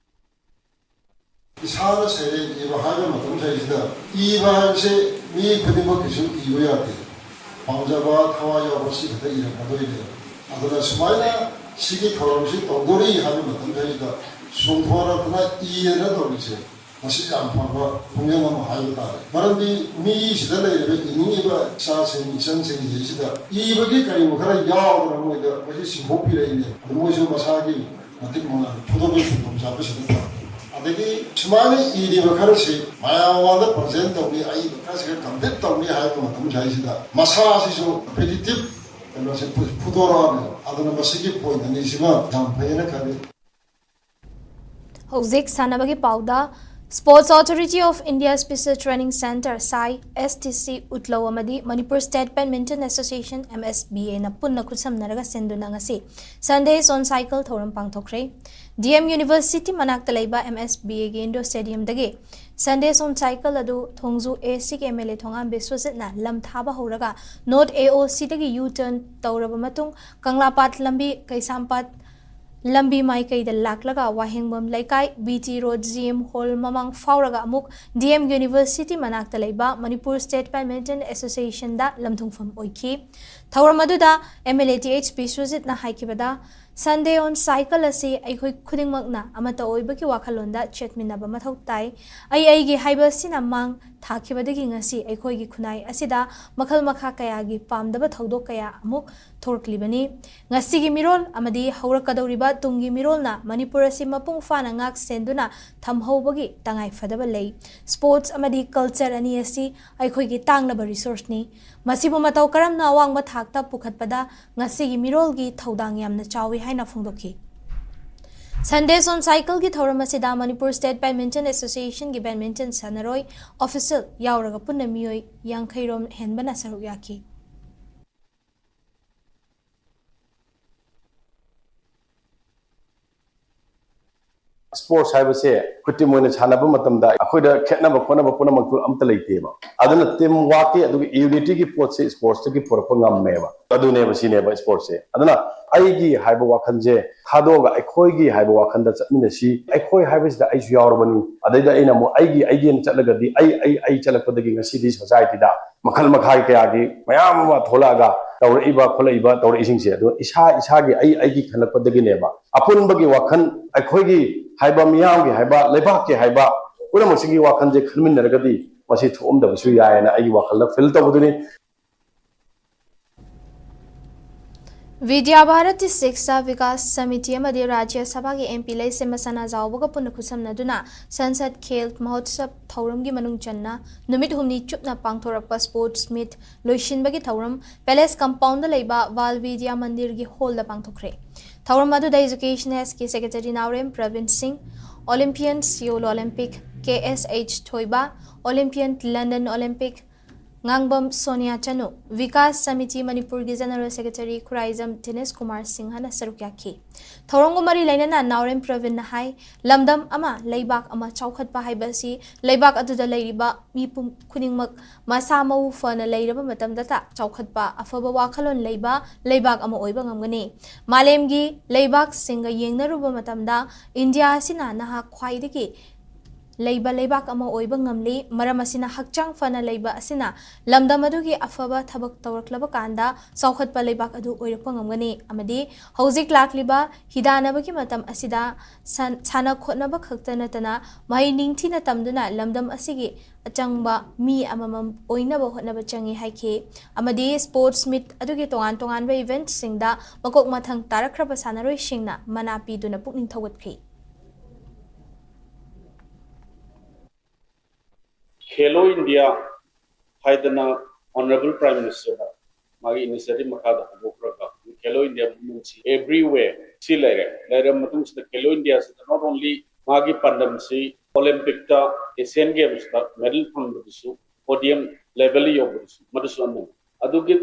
ꯏꯁꯥꯅ ꯁꯩꯔꯦꯡ ꯏꯕ ꯍꯥꯏꯕ ꯃꯇꯝ ꯁꯤꯗꯩꯁꯤꯗ ꯏꯕ ꯍꯥꯏꯕꯁꯦ ꯃꯤ ꯈꯨꯗꯤꯡꯃꯛꯀꯤꯁꯨ ꯏꯕ ꯌꯥꯗꯦ꯫ ꯄꯥꯝꯖꯕ, ꯊꯋꯥꯏ ꯌꯥꯎꯕ ꯁꯤ ꯈꯛꯇ ꯏꯔꯝꯒꯗꯣꯏꯅꯦ꯫ ꯑꯗꯨꯅ ꯁꯨꯃꯥꯏꯅ ꯁꯤꯒꯤ ꯊꯧꯔꯝꯁꯤ ꯇꯧꯗꯣꯔꯤ ꯍꯥꯏꯕ ꯃꯇꯝ ꯁꯤꯗꯩꯁꯤꯗ ꯆꯣꯡꯊꯣꯔꯛꯇꯅ ꯏꯗꯅ ꯇꯧꯔꯤꯁꯦ, ꯃꯁꯤ ꯌꯥꯝ ꯐꯕ ꯈꯣꯡꯖꯪ ꯑꯃ ꯍꯥꯏꯕ ꯇꯥꯔꯦ꯫ ꯃꯔꯝꯗꯤ ꯃꯤꯁꯤꯗ ꯂꯩꯔꯤꯕ ꯏꯅꯤꯡꯉꯤꯕ ꯏꯆꯥꯁꯤꯡ ꯏꯆꯟꯁꯤꯡꯁꯤꯗꯩꯁꯤꯗ ꯏꯕꯒꯤ ꯀꯔꯤꯒꯨꯝꯕ ꯈꯔ ꯌꯥꯎꯗꯅ ꯃꯣꯏꯗ ꯃꯁꯤ ꯆꯤꯡꯊꯣꯛꯄꯤꯔꯛꯏꯅꯦ꯫ ꯑꯗꯨ ꯃꯣꯏꯁꯨ ꯃꯁꯥꯒꯤ ꯃꯇꯤꯛ ꯃꯉꯥꯜ ꯐꯨꯗꯣꯛꯄꯒꯤ ꯈꯨꯗꯣꯡꯆꯥꯕꯁꯤꯗ ꯐꯪꯉꯤ꯫ ꯑꯗꯒꯤ ꯁꯨꯃꯥꯏꯅ ꯏꯔꯤꯕ ꯈꯔꯁꯤ ꯃꯌꯥꯝ ꯃꯃꯥꯡꯗ present ꯇꯧꯅꯤ, ꯑꯏꯕ ꯈꯔꯁꯤꯒ complete ꯇꯧꯅꯤ ꯍꯥꯏꯕ ꯃꯇꯝ ꯁ꯭ꯋꯥꯏꯁꯤꯗ ꯃꯁꯥꯁꯤꯁꯨ competitive ꯀꯩꯅꯣꯁꯦ ꯐꯨ- ꯐꯨꯗꯣꯔꯛꯑꯕꯅꯦꯕ꯫ ꯑꯗꯨꯅ ꯃꯁꯤꯒꯤ point ꯑꯅꯤꯁꯤꯃ ꯌꯥꯝ ꯐꯩꯌꯦꯅ ꯈꯜꯂꯤ꯫ ꯍꯧꯖꯤꯛ ꯁꯥꯟꯅꯕꯒꯤ ꯄꯥꯎꯗ Sports Authority of India Special Training Centre, SAI, STC, ꯎꯠꯂꯧ ꯑꯃꯗꯤ Manipur State Badminton Association, MSBA, ꯅ ꯄꯨꯟꯅ ꯈꯨꯠꯁꯝꯅꯔꯒ ꯁꯤꯟꯗꯨꯅ ꯉꯁꯤ Sundays on Cycle ꯊꯧꯔꯝ ꯄꯥꯡꯊꯣꯛꯈ꯭ꯔꯦ꯫ DM University ꯃꯅꯥꯛꯇ ꯂꯩꯕ MSBA ꯒꯤ indoor stadium ꯗꯒꯤ Sundays on Cycle ꯑꯗꯨ ꯊꯣꯡꯖꯨ ACꯒꯤ MLA ꯊꯣꯉꯥꯝ ꯕꯤꯁ꯭ꯋꯖꯤꯠꯅ ꯂꯝ ꯊꯥꯕ ꯍꯧꯔꯒ North AOC ꯗꯒꯤ U-turn ꯇꯧꯔꯕ ꯃꯇꯨꯡ, ꯀꯪꯂꯥꯄꯥꯠ ꯂꯝꯕꯤ, ꯀꯩꯁꯥꯝꯄꯥꯠ ꯂꯝꯕꯤ ꯃꯥꯏꯀꯩꯗ ꯂꯥꯛꯂꯒ ꯋꯥꯍꯦꯡꯕꯝ ꯂꯩꯀꯥꯏ, BT Road, GM Hall ꯃꯃꯥꯡ ꯐꯥꯎꯔꯒ ꯑꯃꯨꯛ DM University ꯃꯅꯥꯛꯇ ꯂꯩꯕ Manipur State Badminton Association ꯗ ꯂꯝꯊꯨꯡꯐꯝ ꯑꯣꯏꯈꯤ꯫ ꯊꯧꯔꯝ ꯑꯗꯨꯗ MLA TH ꯕꯤꯁ꯭ꯋꯖꯤꯠꯅ ꯍꯥꯏꯈꯤꯕꯗ, Sunday on Cycle ꯑꯁꯤ ꯑꯩꯈꯣꯏ ꯈꯨꯗꯤꯡꯃꯛꯅ ꯑꯃꯠꯇ ꯑꯣꯏꯕꯒꯤ ꯋꯥꯈꯜꯂꯣꯟꯗ ꯆꯠꯃꯤꯟꯅꯕ ꯃꯊꯧ ꯇꯥꯏ꯫ ꯑꯩ ꯑꯩꯒꯤ ꯍꯥꯏꯕ ꯑꯁꯤꯅ ꯃꯥꯡ ꯊꯥꯈꯤꯕꯗꯒꯤ ꯉꯁꯤ ꯑꯩꯈꯣꯏꯒꯤ ꯈꯨꯟꯅꯥꯏ ꯑꯁꯤꯗ ꯃꯈꯜ ꯃꯈꯥ ꯀꯌꯥꯒꯤ ꯄꯥꯝꯗꯕ ꯊꯧꯗꯣꯛ ꯀꯌꯥ ꯑꯃꯨꯛ ꯊꯣꯔꯛꯂꯤꯕꯅꯤ꯫ ꯉꯁꯤꯒꯤ ꯃꯤꯔꯣꯜ ꯑꯃꯗꯤ ꯍꯧꯔꯛꯀꯗꯧꯔꯤꯕ ꯇꯨꯡꯒꯤ ꯃꯤꯔꯣꯜꯅ ꯃꯅꯤꯄꯨꯔ ꯑꯁꯤ ꯃꯄꯨꯡ ꯐꯥꯅ ꯉꯥꯛ ꯁꯦꯟꯗꯨꯅ ꯊꯝꯍꯧꯕꯒꯤ ꯇꯉꯥꯏ ꯐꯗꯕ ꯂꯩ꯫ Sports ꯑꯃꯗꯤ culture ꯑꯅꯤ ꯑꯁꯤ ꯑꯩꯈꯣꯏꯒꯤ ꯇꯥꯡꯂꯕ resource ꯅꯤ꯫ ꯃꯁꯤꯕꯨ ꯃꯇꯧ ꯀꯔꯝꯅ ꯑꯋꯥꯡꯕ ꯊꯥꯛꯇ ꯄꯨꯈꯠꯄꯗ ꯉꯁꯤꯒꯤ ꯃꯤꯔꯣꯜꯒꯤ ꯊꯧꯗꯥꯡ ꯌꯥꯝꯅ ꯆꯥꯎꯏ ꯍꯥꯏꯅ ꯐꯣꯡꯗꯣꯛꯈꯤ꯫ Sundays on Cycle ꯒꯤ ꯊꯧꯔꯝ ꯑꯁꯤꯗ Manipur State Badminton Association ꯒꯤ badminton ꯁꯥꯟꯅꯔꯣꯏ, official ꯌꯥꯎꯔꯒ ꯄꯨꯟꯅ ꯃꯤꯑꯣꯏ ꯌꯥꯡꯈꯩ ꯔꯣꯝ ꯍꯦꯟꯕꯅ ꯁꯔꯨꯛ ꯌꯥꯈꯤ꯫ Sports ꯍꯥꯏꯕꯁꯦ ꯑꯩꯈꯣꯏ team ꯑꯣꯏꯅ ꯁꯥꯟꯅꯕ ꯃꯇꯝꯗ ꯑꯩꯈꯣꯏꯗ ꯈꯦꯠꯅꯕ ꯈꯣꯠꯅꯕ ꯄꯨꯝꯅꯃꯛꯇꯨ ꯑꯝꯇ ꯂꯩꯇꯦꯕ꯫ ꯑꯗꯨꯅ team work ꯀꯤ ꯑꯗꯨꯒ unity ꯒꯤ ꯄꯣꯠꯁꯦ sports ꯇꯒꯤ ꯄꯨꯔꯛꯄ ꯉꯝꯃꯦꯕ꯫ ꯑꯗꯨꯅꯦꯕ, ꯁꯤꯅꯦꯕ sports ꯁꯦ꯫ ꯑꯗꯨꯅ ꯑꯩꯒꯤ ꯍꯥꯏꯕ ꯋꯥꯈꯜꯁꯦ ꯊꯥꯗꯣꯛꯑꯒ ꯑꯩꯈꯣꯏꯒꯤ ꯍꯥꯏꯕ ꯋꯥꯈꯜꯗ ꯆꯠꯃꯤꯟꯅꯁꯤ꯫ ꯑꯩꯈꯣꯏ ꯍꯥꯏꯕꯁꯤꯗ ꯑꯩꯁꯨ ꯌꯥꯎꯔꯕꯅꯤ꯫ ꯑꯗꯩꯗ ꯑꯩꯅ ꯑꯃꯨꯛ ꯑꯩꯒꯤ, ꯑꯩꯒꯤ ꯑꯅ ꯆꯠꯂꯒꯗꯤ ꯑꯩ, ꯑꯩ, ꯑꯩ ꯆꯠꯂꯛꯄꯗꯒꯤ ꯉꯁꯤꯗꯤ society ꯗ ꯃꯈꯜ ꯃꯈꯥꯒꯤ ꯀꯌꯥꯒꯤ ꯃꯌꯥꯝ ꯑꯃ ꯊꯣꯛꯂꯛꯑꯒ ꯇꯧꯔꯛꯏꯕ ꯈꯣꯠꯂꯛꯏꯕ ꯇꯧꯔꯛꯏꯁꯤꯡꯁꯦ꯫ ꯑꯗꯨ ꯏꯁꯥ ꯏꯁꯥꯒꯤ ꯑꯩ ꯑꯩꯒꯤ ꯈꯜꯂꯛꯄꯗꯒꯤꯅꯦꯕ꯫ ꯑꯄꯨꯟꯕꯒꯤ ꯋꯥꯈꯜ, ꯑꯩꯈꯣꯏꯒꯤ ꯍꯥꯏꯕ, ꯃꯤꯌꯥꯝꯒꯤ ꯍꯥꯏꯕ, ꯂꯩꯕꯥꯛꯀꯤ ꯍꯥꯏꯕ ꯄꯨꯝꯅꯃꯛꯁꯤꯒꯤ ꯋꯥꯈꯜꯁꯦ ꯈꯟꯃꯤꯟꯅꯔꯒꯗꯤ ꯃꯁꯤ ꯊꯣꯛꯑꯝꯗꯕꯁꯨ ꯌꯥꯏꯌꯦꯅ ꯑꯩꯒꯤ ꯋꯥꯈꯜꯗ feel ꯇꯧꯕꯗꯨꯅꯤ꯫ Vidya Bharati Shiksha Vikas Samiti ꯑꯃꯗꯤ ꯔꯥꯖ꯭ꯌ ꯁꯚꯥꯒꯤ MP ꯂꯩꯁꯦꯝꯕ ꯁꯅꯥꯖꯥꯎꯕꯒ ꯄꯨꯟꯅ ꯈꯨꯠꯁꯝꯅꯗꯨꯅ Sansad Khel Mahotsav ꯊꯧꯔꯝꯒꯤ ꯃꯅꯨꯡ ꯆꯟꯅ ꯅꯨꯃꯤꯠ ꯍꯨꯝꯅꯤ ꯆꯨꯞꯅ ꯄꯥꯡꯊꯣꯔꯛꯄ sports meet ꯂꯣꯏꯁꯤꯟꯕꯒꯤ ꯊꯧꯔꯝ Palace compound ꯗ ꯂꯩꯕ Bal Vidya Mandir ꯒꯤ hall ꯗ ꯄꯥꯡꯊꯣꯛꯈ꯭ꯔꯦ꯫ ꯊꯧꯔꯝ ꯑꯗꯨꯗ Education S K Secretary ꯅꯥꯎꯔꯦꯝ ꯄ꯭ꯔꯕꯤꯟ ꯁꯤꯡ, Olympian Seoul Olympic ꯀꯦ ꯑꯦꯁ ꯑꯩꯆ ꯊꯣꯏꯕ, ꯑꯣꯂꯤꯝꯄꯤꯌꯟ, ꯂꯟꯗꯟ ꯑꯣꯂꯤꯝꯄꯤꯛ, ꯉꯥꯡꯕꯝ ꯁꯣꯅꯤꯌꯥ ꯆꯅꯨ, ꯕꯤꯀꯥꯁ ꯁꯃꯤꯇꯤ ꯃꯅꯤꯄꯨꯔꯒꯤ ꯖꯦꯅꯔꯦꯜ ꯁꯦꯀ꯭ꯔꯦꯇꯔꯤ ꯈꯨꯔꯥꯏꯖꯝ ꯗꯤꯅꯦꯁ ꯀꯨꯃꯥꯔ ꯁꯤꯡꯍꯅ ꯁꯔꯨꯛ ꯌꯥꯈꯤ꯫ ꯊꯧꯔꯝꯒ ꯃꯔꯤ ꯂꯩꯅꯅ ꯅꯥꯎꯔꯦꯝ ꯄ꯭ꯔꯕꯤꯟꯅ ꯍꯥꯏ, ꯂꯝꯗꯝ ꯑꯃ, ꯂꯩꯕꯥꯛ ꯑꯃ ꯆꯥꯎꯈꯠꯄ ꯍꯥꯏꯕ ꯑꯁꯤ ꯂꯩꯕꯥꯛ ꯑꯗꯨꯗ ꯂꯩꯔꯤꯕ ꯃꯤꯄꯨꯝ ꯈꯨꯗꯤꯡꯃꯛ ꯃꯁꯥ ꯃꯎ ꯐꯅ ꯂꯩꯔꯕ ꯃꯇꯝꯗꯇ ꯆꯥꯎꯈꯠꯄ, ꯑꯐꯕ ꯋꯥꯈꯜꯂꯣꯟ ꯂꯩꯕ ꯂꯩꯕꯥꯛ ꯑꯃ ꯑꯣꯏꯕ ꯉꯝꯒꯅꯤ꯫ ꯃꯥꯂꯦꯝꯒꯤ ꯂꯩꯕꯥꯛꯁꯤꯡꯒ ꯌꯦꯡꯅꯔꯨꯕ ꯃꯇꯝꯗ ꯏꯟꯗꯤꯌꯥ ꯑꯁꯤꯅ ꯅꯍꯥ ꯈ꯭ꯋꯥꯏꯗꯒꯤ ꯂꯩꯕ ꯂꯩꯕꯥꯛ ꯑꯃ ꯑꯣꯏꯕ ꯉꯝꯂꯤ꯫ ꯃꯔꯝ ꯑꯁꯤꯅ ꯍꯛꯆꯥꯡ ꯐꯅ ꯂꯩꯕ ꯑꯁꯤꯅ ꯂꯝꯗꯝ ꯑꯗꯨꯒꯤ ꯑꯐꯕ ꯊꯕꯛ ꯇꯧꯔꯛꯂꯕ ꯀꯥꯟꯗ ꯆꯥꯎꯈꯠꯄ ꯂꯩꯕꯥꯛ ꯑꯗꯨ ꯑꯣꯏꯔꯛꯄ ꯉꯝꯒꯅꯤ꯫ ꯑꯃꯗꯤ ꯍꯧꯖꯤꯛ ꯂꯥꯛꯂꯤꯕ ꯍꯤꯗꯥꯟꯅꯕꯒꯤ ꯃꯇꯝ ꯑꯁꯤꯗ ꯁꯥꯟ-, ꯁꯥꯟꯅ ꯈꯣꯠꯅꯕ ꯈꯛꯇ ꯅꯠꯇꯅ ꯃꯍꯩ ꯅꯤꯡꯊꯤꯅ ꯇꯝꯗꯨꯅ ꯂꯝꯗꯝ ꯑꯁꯤꯒꯤ ꯑꯆꯪꯕ ꯃꯤ ꯑꯃꯃꯝ ꯑꯣꯏꯅꯕ ꯍꯣꯠꯅꯕ ꯆꯪꯏ ꯍꯥꯏꯈꯤ꯫ ꯑꯃꯗꯤ ꯁ꯭ꯄꯣꯔꯠꯁ ꯃꯤꯠ ꯑꯗꯨꯒꯤ ꯇꯣꯉꯥꯟ ꯇꯣꯉꯥꯟꯕ ꯏꯚꯦꯟꯠꯁꯤꯡꯗ ꯃꯀꯣꯛ ꯃꯊꯪ ꯇꯥꯔꯛꯈ꯭ꯔꯕ ꯁꯥꯟꯅꯔꯣꯏꯁꯤꯡꯅ ꯃꯅꯥ ꯄꯤꯗꯨꯅ ꯄꯨꯛꯅꯤꯡ ꯊꯧꯒꯠꯈꯤ꯫ ꯈꯦꯂꯣ ꯏꯟꯗꯤꯌꯥ ꯍꯥꯏꯗꯅ ꯑꯣꯅꯔꯦꯕꯜ ꯄ꯭ꯔꯥꯏꯝ ꯃꯤꯅꯤꯁꯇꯔꯗ ꯃꯥꯒꯤ ꯏꯅꯤꯁꯤꯌꯦꯇꯤꯚ ꯃꯈꯥꯗ ꯍꯧꯗꯣꯛꯈ꯭ꯔꯒ ꯈꯦꯂꯣ ꯏꯟꯗꯤꯌꯥ ꯃꯨꯚꯃꯦꯟꯠꯁꯤ ꯑꯦꯚ꯭ꯔꯤꯋꯦꯌꯔ ꯁꯤ ꯂꯩꯔꯦ꯫ ꯂꯩꯔꯕ ꯃꯇꯨꯡꯁꯤꯗ ꯈꯦꯂꯣ ꯏꯟꯗꯤꯌꯥꯁꯤꯗ ꯅꯣꯠ ꯑꯣꯟꯂꯤ ꯃꯥꯒꯤ ꯄꯥꯟꯗꯝꯁꯤ ꯑꯣꯂꯤꯝꯄꯤꯛꯇ, ꯑꯦꯁꯤꯌꯥꯟ ꯒꯦꯝꯁꯇ ꯃꯦꯗꯜ ꯐꯪꯕꯗꯨꯁꯨ, ꯄꯣꯗꯤꯌꯝ ꯂꯦꯚꯦꯜ ꯌꯧꯕꯗꯨꯁꯨ ꯃꯗꯨꯁꯨ ꯑꯃꯅꯤ꯫ ꯑꯗꯨꯒꯤ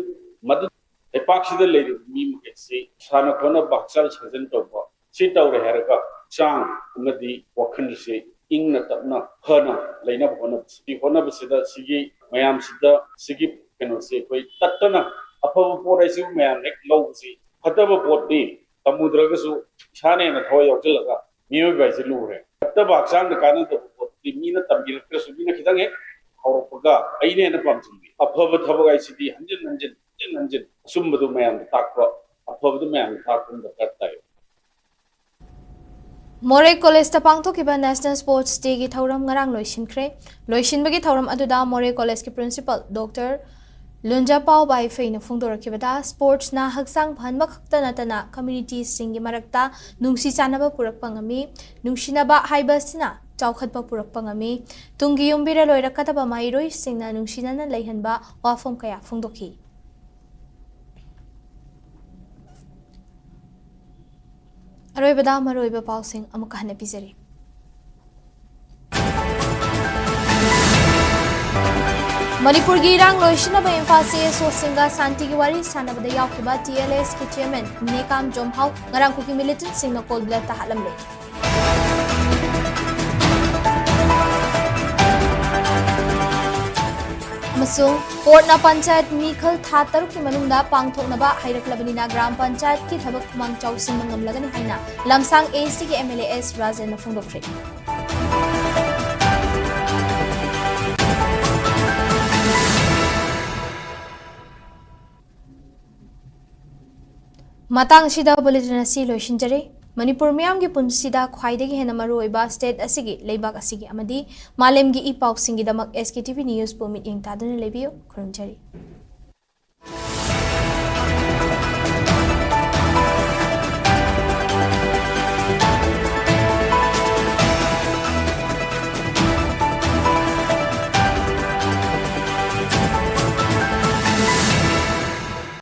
ꯃꯗꯨ ꯂꯩꯄꯥꯛꯁꯤꯗ ꯂꯩꯔꯤꯕ ꯃꯤ ꯃꯈꯩꯁꯤ ꯁꯥꯟꯅ ꯈꯣꯠꯅꯕ, ꯍꯛꯆꯥꯡ ꯁꯥꯖꯦꯜ ꯇꯧꯕ, ꯁꯤ ꯇꯧꯔꯦ ꯍꯥꯏꯔꯒ ꯍꯛꯆꯥꯡ ꯑꯃꯗꯤ ꯋꯥꯈꯜꯁꯦ ꯏꯪꯅ ꯇꯞꯅ ꯐꯅ ꯂꯩꯅꯕ ꯍꯣꯠꯅꯕꯁꯤ, ꯍꯣꯠꯅꯕꯁꯤꯗ ꯁꯤꯒꯤ ꯃꯌꯥꯝꯁꯤꯗ ꯁꯤꯒꯤ ꯀꯩꯅꯣꯁꯦ ꯑꯩꯈꯣꯏ ꯇꯠꯇꯅ ꯑꯐꯕ ꯄꯣꯠ ꯍꯥꯏꯁꯤꯕꯨ ꯃꯌꯥꯝ ꯍꯦꯛ ꯂꯧꯕꯁꯤ ꯐꯠꯇꯕ ꯄꯣꯠꯇꯤ ꯇꯝꯃꯨꯗ꯭ꯔꯒꯁꯨ ꯏꯁꯥꯅ ꯍꯦꯟꯅ ꯊꯋꯥꯏ ꯌꯥꯎꯁꯤꯜꯂꯒ ꯃꯤꯑꯣꯏꯕ ꯍꯥꯏꯁꯦ ꯂꯨꯔꯦ꯫ ꯐꯠꯇꯕ ꯍꯛꯆꯥꯡꯗ ꯀꯥꯟꯅꯗꯕ ꯄꯣꯠꯇꯤ ꯃꯤꯅ ꯇꯝꯕꯤꯔꯛꯇ꯭ꯔꯁꯨ ꯃꯤꯅ ꯈꯤꯇꯪ ꯍꯦꯛ ꯍꯧꯔꯛꯄꯒ ꯑꯩꯅ ꯍꯦꯟꯅ ꯄꯥꯝꯁꯤꯟꯕꯤ꯫ ꯑꯐꯕ ꯊꯕꯛ ꯍꯥꯏꯁꯤꯗꯤ ꯍꯟꯖꯤꯟ ꯍꯟꯖꯤꯟ, ꯍꯟꯖꯤꯟ ꯍꯟꯖꯤꯟ ꯑꯆꯨꯝꯕꯗꯨ ꯃꯌꯥꯝꯗ ꯇꯥꯛꯄ, ꯑꯐꯕꯗꯨ ꯃꯌꯥꯝꯗ ꯇꯥꯛꯄ ꯑꯃ ꯗꯔꯀꯥꯔ ꯇꯥꯏ꯫ ꯃꯣꯔꯦ ꯀꯣꯂꯦꯖꯇ ꯄꯥꯡꯊꯣꯛꯈꯤꯕ ꯅꯦꯁꯅꯦꯜ ꯁ꯭ꯄꯣꯔꯠꯁ ꯗꯦꯒꯤ ꯊꯧꯔꯝ ꯉꯔꯥꯡ ꯂꯣꯏꯁꯤꯟꯈ꯭ꯔꯦ꯫ ꯂꯣꯏꯁꯤꯟꯕꯒꯤ ꯊꯧꯔꯝ ꯑꯗꯨꯗ ꯃꯣꯔꯦ ꯀꯣꯂꯦꯖꯀꯤ ꯄ꯭ꯔꯤꯟꯁꯤꯄꯜ ꯗꯣꯛꯇꯔ ꯂꯨꯟꯖꯥꯄꯥꯎ ꯕꯥꯏꯐꯩꯅ ꯐꯣꯡꯗꯣꯔꯛꯈꯤꯕꯗ, ꯁ꯭ꯄꯣꯔꯠꯁꯅ ꯍꯛꯆꯥꯡ ꯐꯍꯟꯕ ꯈꯛꯇ ꯅꯠꯇꯅ ꯀꯝꯃ꯭ꯌꯨꯅꯤꯇꯤꯁꯤꯡꯒꯤ ꯃꯔꯛꯇ ꯅꯨꯡꯁꯤ ꯆꯥꯟꯅꯕ ꯄꯨꯔꯛꯄ ꯉꯝꯃꯤ꯫ ꯅꯨꯡꯁꯤꯅꯕ ꯍꯥꯏꯕꯁꯤꯅ ꯆꯥꯎꯈꯠꯄ ꯄꯨꯔꯛꯄ ꯉꯝꯃꯤ꯫ ꯇꯨꯡꯒꯤ ꯌꯨꯝꯕꯤꯔ ꯂꯣꯏꯔꯛꯀꯗꯕ ꯃꯍꯩꯔꯣꯏꯁꯤꯡꯅ ꯅꯨꯡꯁꯤꯅꯅ ꯂꯩꯍꯟꯕ ꯋꯥꯐꯝ ꯀꯌꯥ ꯐꯣꯡꯗꯣꯛꯈꯤ꯫ ꯑꯔꯣꯏꯕꯗ ꯃꯔꯨꯑꯣꯏꯕ ꯄꯥꯎꯁꯤꯡ ꯑꯃꯨꯛꯀ ꯍꯟꯅ ꯄꯤꯖꯔꯤ꯫ ꯃꯅꯤꯄꯨꯔꯒꯤ ꯏꯔꯥꯡ ꯂꯣꯏꯁꯤꯟꯅꯕ ꯏꯝꯐꯥꯜ ꯁꯤ ꯑꯦꯁ ꯑꯣꯁꯤꯡꯒ ꯁꯥꯟꯇꯤꯒꯤ ꯋꯥꯔꯤ ꯁꯥꯟꯅꯕꯗ ꯌꯥꯎꯈꯤꯕ ꯇꯤ ꯑꯦꯜ ꯑꯦꯁꯀꯤ ꯆꯤꯌꯔꯃꯦꯟ ꯅꯦꯀꯥꯝ ꯖꯣꯝꯍꯥꯎ ꯉꯔꯥꯡ ꯀꯨꯀꯤ ꯃꯤꯂꯤꯇꯦꯟꯠꯁꯤꯡꯅ ꯀꯣꯜ ꯕ꯭ꯂꯦꯛꯇ ꯍꯥꯠꯂꯝꯂꯦ꯫ ꯑꯃꯁꯨꯡ ꯀꯣꯔꯠꯅ ꯄꯟꯆꯥꯌꯠ ꯃꯤꯈꯜ ꯊꯥ ꯇꯔꯨꯛꯀꯤ ꯃꯅꯨꯡꯗ ꯄꯥꯡꯊꯣꯛꯅꯕ ꯍꯥꯏꯔꯛꯂꯕꯅꯤꯅ ꯒ꯭ꯔꯥꯝ ꯄꯟꯆꯥꯌꯠꯀꯤ ꯊꯕꯛ ꯈꯨꯃꯥꯡ ꯆꯥꯎꯁꯤꯟꯕ ꯉꯝꯂꯒꯅꯤ ꯍꯥꯏꯅ ꯂꯝꯁꯥꯡ ꯑꯦ ꯁꯤꯒꯤ ꯑꯦꯝ ꯑꯦꯜ ꯑꯦ ꯑꯦꯁ ꯔꯥꯖꯦꯟꯅ ꯐꯣꯡꯗꯣꯛꯈ꯭ꯔꯦ꯫ ꯃꯇꯥꯡ ꯑꯁꯤꯗ ꯕꯨꯂꯦꯇꯤꯟ ꯑꯁꯤ ꯂꯣꯏꯁꯤꯟꯖꯔꯦ꯫ ꯃꯅꯤꯄꯨꯔ ꯃꯤꯌꯥꯝꯒꯤ ꯄꯨꯟꯁꯤꯗ ꯈ꯭ꯋꯥꯏꯗꯒꯤ ꯍꯦꯟꯅ ꯃꯔꯨꯑꯣꯏꯕ ꯁ꯭ꯇꯦꯠ ꯑꯁꯤꯒꯤ, ꯂꯩꯕꯥꯛ ꯑꯁꯤꯒꯤ ꯑꯃꯗꯤ ꯃꯥꯂꯦꯝꯒꯤ ꯏ ꯄꯥꯎꯁꯤꯡꯒꯤꯗꯃꯛ ꯑꯦꯁ ꯀꯦ ꯇꯤ ꯚꯤ ꯅ꯭ꯌꯨꯁꯄꯨ ꯃꯤꯠꯌꯦꯡ ꯇꯥꯗꯨꯅ ꯂꯩꯕꯤꯌꯨ꯫ ꯈꯨꯔꯨꯝꯖꯔꯤ꯫